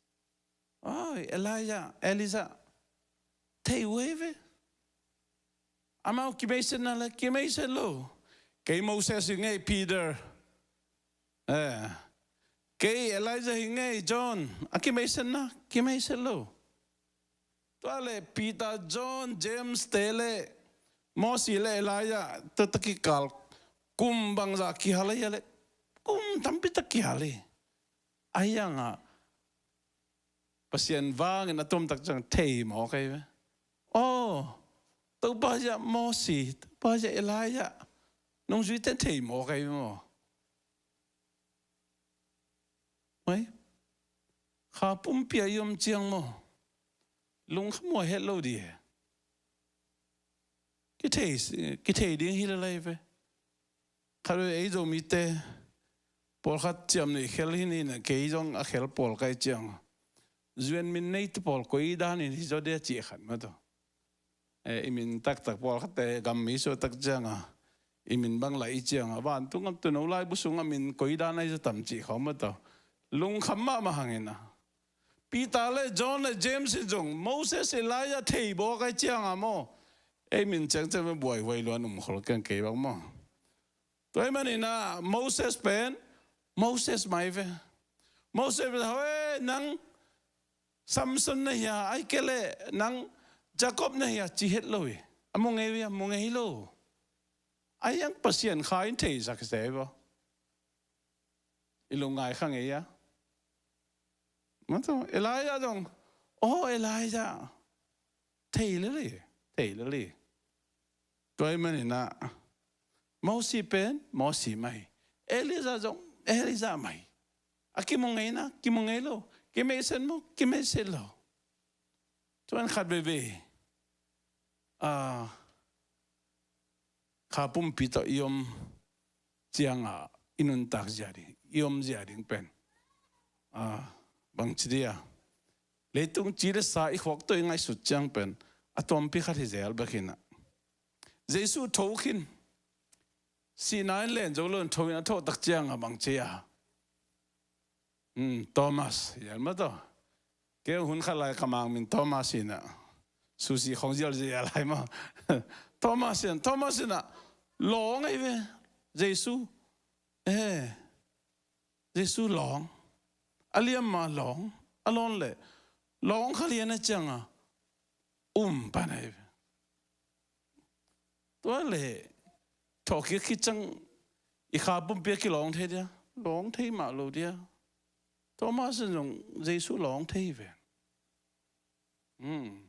Oi, Elijah, Elijah. Thei uh ei ve. Amau kimeihsetna le kimeihset lo. Kei Moses hi ngei, Peter. Eh. Kei Elijah hi ngei, John. A kimeihsetna kimeihset lo. Tua leh Peter, John, James te leh Moses le Elijah tua tak kikal kum bangzah kihal ei a leh? Kum tampi tak kihal ei. Ahi hangah Pasian vangin a tuamtak ciang thei mawk ahi ve. Aw, Topa zia Moses, Topa zia Elijah nungzuite thei mawk ahi ve maw? Mai? Kha pumpi a i om ciang maw? Lungkham uh a het lo di. Kithei, kithei ding hi lel ahi ve. Khat vei ei Zomite pawlkhat ciamnuih khel hi ni na, kei zong a khel pawl ka hih ciang a, U N min neite pawl koi danin hi zaw dia cih khat mah tawh. Eh, i min taktak pawlkhatte gam mi suaktak ciang a, i min bang lah i ciang a, vantung gam tuuno laibu sungah min koi dan ahi zaw tam cih khawng mah tawh. Lungkham mahmah hangin a, Peter le John le James in zong Moses, Elijah thei bawk ahi ciang a maw, ei min ciangciang mah buaihuai luan um khol keng kei bang maw? Tua ahih manin a Moses pen Moses mah hi ve. Moses pen, "Hoi, nang Samson na hia, ahih kei leh nang Jacob na hia?" ci het lo hi. A mu ngei uh hia? Mu ngei lo. Ahi hang Pasian Kha in theisak hi se hi vaw. I lungngai kha ngei a. Mah tawh Elijah zong, "Aw, Elijah." Thei lel hi, thei lel hi. Tua ahih manin a Moses pen Moses mah hi. Elijah zong Elijah mah hi. A kimu ngei na, kimu ngei lo. Kimeihset maw? Kimeihset lo. Tua in khat veivei a, kha pumpi tawh i om ciang a i nuntak zia ding, i om zia ding pen, a, bangci dia, leitung ci le sa i khuak tawh i ngaihsut ciang pen a tuampi khat hi zel bek hi na. Jesu tho khin, sihna in len zo lo in tho in a thawh tak ciang a bangci a, "Hmm, Thomas," hi zel mah tawh. Kei hun khat lai ka mang min Thomas hi na. Sushi khong zialzial lai maw. Thomas hi na, Thomas hi na. Lawng ahi ve. Jesu. Eh. Jesu lawng. A liam mah lawng. A lawn leh lawng kha lian a ciang a um pan ahi ve. Tua leh thawhkik khit ciang i kha pumpi a kilawng thei dia? Lawng thei mah lo dia. Thomas in zong Jesu lawng thei hi ven. Hmm.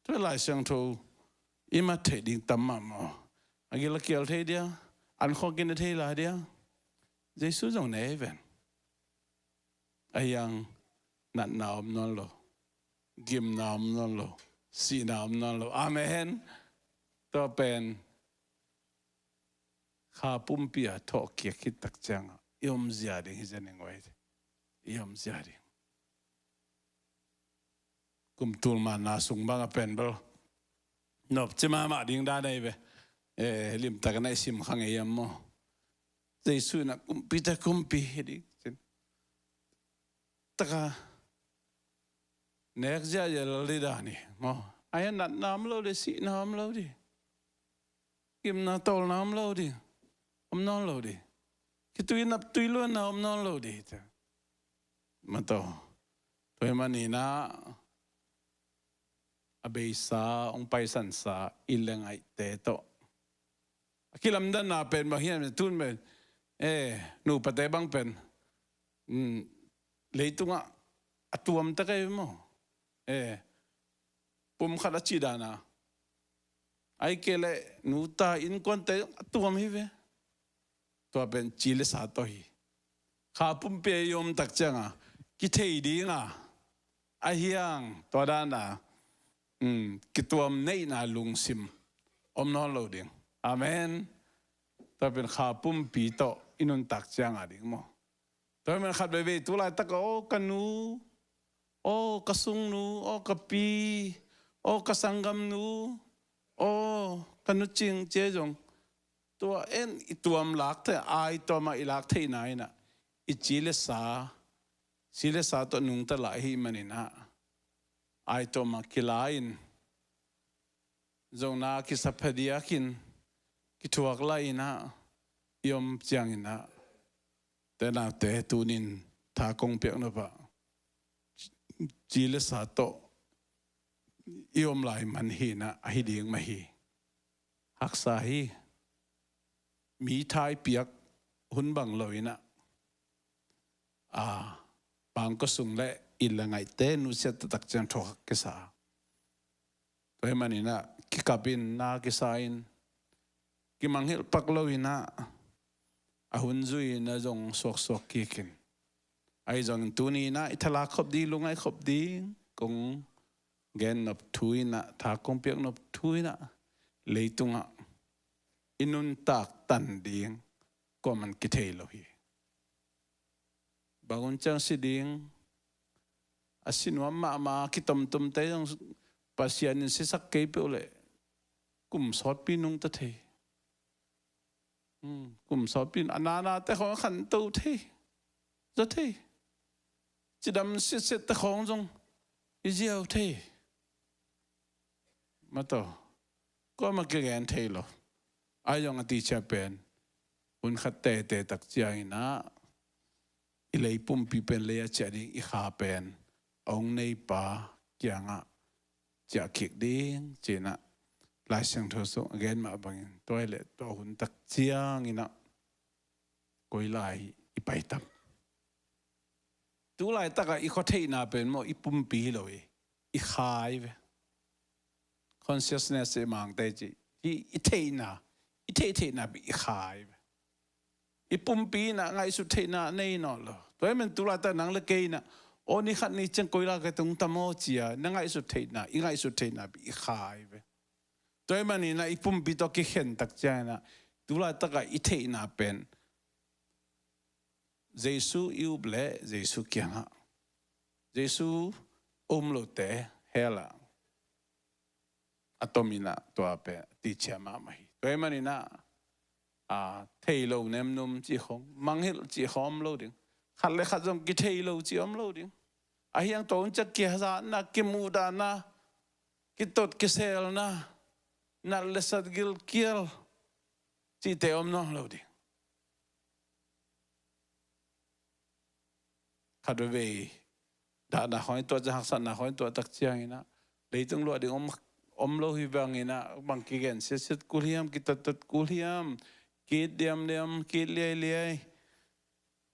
Tua Lai Siangtho i mat theih ding tam mahmah. A gil a kial thei dia? An khawng kin a thei lai dia? Jesu zong ne hi ven. Ahi hang natna om nawn lo, gimna om nawn lo, sihna om nawn lo. Amen. Tua pen kha pumpi a thawhkik khit tak ciang a i om zia ding hi zen ing ua hi. I om zia ding. Kum tul manna sung bang a pen bel nopci mahmah ding dan ahi ve. Eh, limtak na i sim kha ngei hiam maw? Jesu in a kumpite kumpi hi ding. Taka nek ziahziah lel ding dan hi maw? Ahi a natna om lo ding, sihna om lo ding. Gimna tawlna om lo ding. Om nawn lo ding. Khitui nap tui luanna om nawn lo ding. Mato. Tua hi maninah a beisa hong paisansa i le ngaihte tawh a kilamdanna pen bang hiam, tun pen, eh, nupate bang pen, mm, leitungah a tuamte kei maw? Eh, pumkhat a cih dana, ahih kei leh nuta innkuante a tuam hi ve. Tua pen ci le sa tawh hi. Kha pumpi a i om tak cianga kithei dinga a hiang tua dana, um, kituam neihna lungsim om nawn lo ding. Amen. Tua pen kha pumpi tawh i nuntak cianga ding maw? Tua hi man khat veivei tu laitaka, aw ka nu, aw ka sungnu, aw ka pi, aw ka sanggamnu, aw ka nu cing cia zong, tua en i tuam lak thei, ai tuama i lak theihna inah i ci le sa, ci le sa tawh nungta lai hi maninah ai tuama kila in, zongna kisa phadiakin kithuak lai inah i om cianginah, te naute tunin tha kong piak nopah ci le sa tawh i om lai man hinah ahi ding mah hi. Haksa hi. Mi tha i piak hun bang lo inah, a, pangkua sung le i le ngaihte nusiat taktak ciang thuak kisa. Tua hi maninah kikapin na kisa in kimangngilh pak lo inah a hun zui inah zong suaksuak kikin, ahi zongin tuni inah i thalak khop ding, lungngaih khop ding kong gen nop thu inah, tha kong piak nop thu inah, leitungah i nuntak tan ding kuaman kithei lo hi. Bang hun ciang si ding, a si nuam mahmah kitomtomte zong Pasian in sisak kei peuh leh kum sawtpi nungta thei. Hmm, kum sawtpi a nanate khawng a khanto thei, za thei. Cidam sitsiatte khawng zong i ziau thei. Mato, kuamah kigen thei lo. Ahi zong a ticia pen hun khat tete tak cianginah i lei pumpi pen lei a ciah ding i kha pen a hong neipa kiangah ciah kik ding cinah Lai Siangtho sung a gen mah bangin tua hi leh tua hun tak cianginah koi lai i paitam. Tu laitakah i khuatheihna pen maw i pumpi hi lo hi, i kha hi ve. Consciousness i Mangte ci hi, i theihna, i theihtheihna pen i kha hi ve. I pumpi inah ngaihsut theihna nei nawn lo. Tua hi man tu laitak nang le kei inah aw ni khat ni ciang koi lai ka tung tam aw cia na ngaihsut theihna, i ngaihsut theihna pen i kha hi ve. Tua hi maninah i pumpi tawh kikhen tak cianginah tu laitakah i theihna pen Jesu i up leh Jesu kiangah, Jesu a um lote hell ah a tom inah tua pen a ticia mahmah hi. Tua hi maninah a, thei lo nemnum cih khawng, mangngilh cih khawng om lo ding. Khat le khat zong kithei lo cih om lo ding. A hiang tua hun ciang kihazatna, kimuhdahna, kitot kiselna, nat le sat gilkial cihte om nawn lo ding. Khat veivei dahna khawng i tuah ciang, haksatna khawng i tuah tak cianginah leitung luah ding om, om lo hi banginah bang kigen siatsiat kul hiam, kitottot kul hiam, ki-it diamdiam, ki-it liailiai,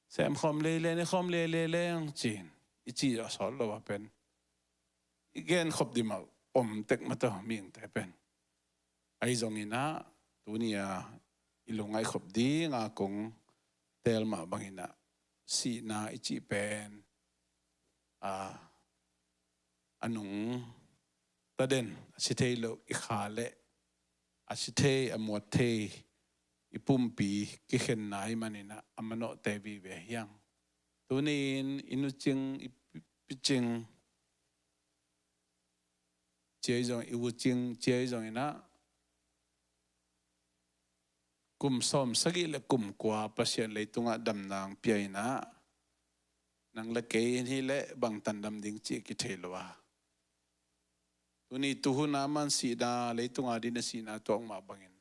sem khawm liailiai, ne khawm liailiai leng cin i cih a sawt lo a pen i gen khop ding mah om tek mah tawh mihingte pen. Ahi zonginah tuni a i lungngaih khop dinga kong teel mah banginah sihna i cih pen a, a nungta den, a si thei lo i kha le a si thei, a muat thei i pumpi kikhenna i maninah a manawhte vive hiang. Tuni-in i nucing, i pi-, picing, cia i zong, i vucing cia i zonginah kum sawm sagih le kum kua Pasian leitungah damna hong pia inah nang le kei in hi leh bangtan dam ding cih kithei lo a, tuni tuhun a man sihna, leitunga ding a sihna tuak mah bangin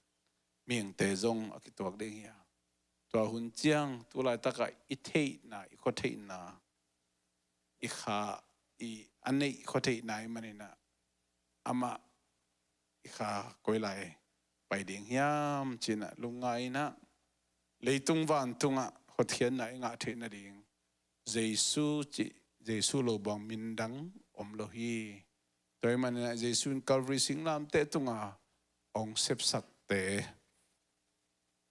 mihingte zong a kituak ding hi a. Tua hun ciang tu laitakah i theihna, i khuatheihna i kha i a neih khuatheihna i maninah amah i kha koi lai pai ding hiam cinah lungngai inah leitung vantungah hotkhiatna i ngah theih nading Jesu cih Jesu lo buang min dang om lo hi. Tua i maninah Jesu in Calvary singlamteh tunga hong sepsakte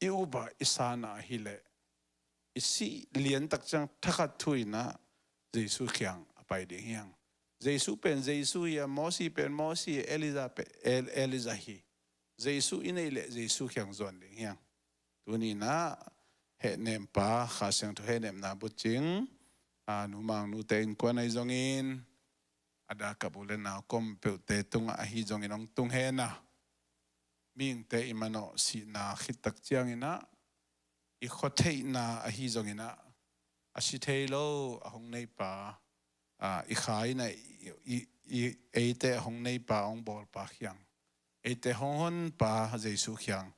i upah i sanah hileh i sih liantak ciang thakhat thu inah Jesu kiang a pai ding hiang. Jesu pen Jesu hi a, Mosi pen Mosi hi, Elijah pen El- Elijah hi. Jesu i neih leh Jesu kiang zuan ding hiang. Tuninah hehnempa Kha Siangtho hehnemna bucing a numang nute innkuan ahi zongin a dakap u le nau kom peuhte tungah ahi zongin hong tung hen a, mihingte i manawh sihna khittak cianginah i khuatheihna ahi zonginah a si thei lo a hong neipa, a, i kha inah i, i, i eite a hong neipa hong bawlpa kiang, eite hong honpa Jesu kiang,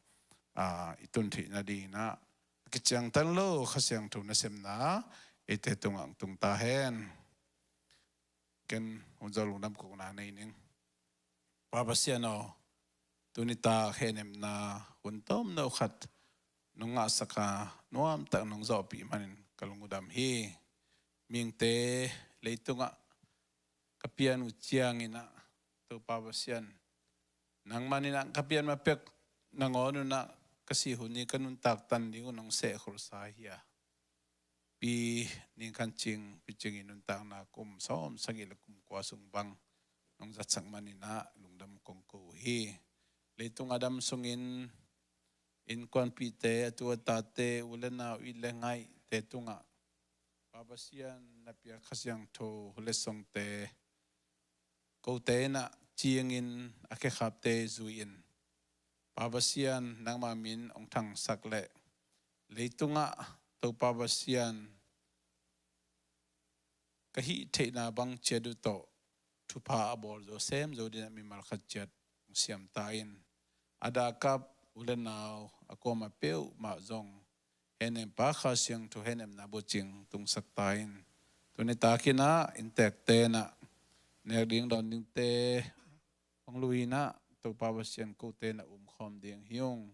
a, i tun theih nadinginah a kiciangtan lo Kha Siangtho nasepna eite tungah hong tung ta hen. Ken hun zo lungdam kokna nei ning. Pa Pasian aw, tuni tak hehnemna hun tomno khat nong ngahsak a nuamtak nong zawhpih manin ka lungdam hi. Mihingte leitungah ka pian uh cianginah Topa Pasian, nangman inah ka pian ma pek nangawn unah ka sih hun hi ka nuntak tan ding uh nong sehkholsa hi a, Pi Ning Khan Cing, Pi Cing i nuntakna kum sawm sagih le kum kua sung bang nong zatsak maninah lungdam kong ko uh hi. Leitung a dam sungin innkuanpihte, a tu a tate, u le nau, it le ngaihte tungah Pa Pasian na piak Kha Siangtho letsongte kote inah cingin a khekhapte zui-in Pa Pasian nangma min hong thangsak leh leitungah Topa Pasian ka hih theihna bang ciat uh tawh thupha a bawl zo sem zo dinah mimal khat ciat hong siam ta in, a dakap u le nau a kuama peuhmah zong hehnempa Kha Siangtho hehnemna bucing tungsak ta in. Tuni takinah inntekte inah nek ding dawn dingte hong lui inah Topa Pasian kote na umkhawm ding hi ung.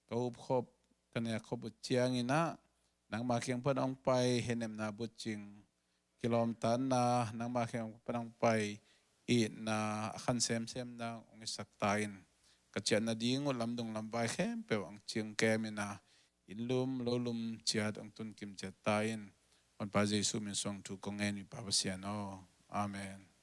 Ka upkhop ka nekkhop uh cianginah nangma kiang pan hong pai hehnemna bucing, kilawmtatna, nangma kiang pan hong pai itna a khan semsemna hong hisak ta in. Ka ciah nading uh lamdung lamvai khempeuh hong cing kem inah inn lum lo lum ciat hong tunkim ciat ta in. Honpa Jesu min suang thu kong ngen hi Pa Pasian aw. Amen.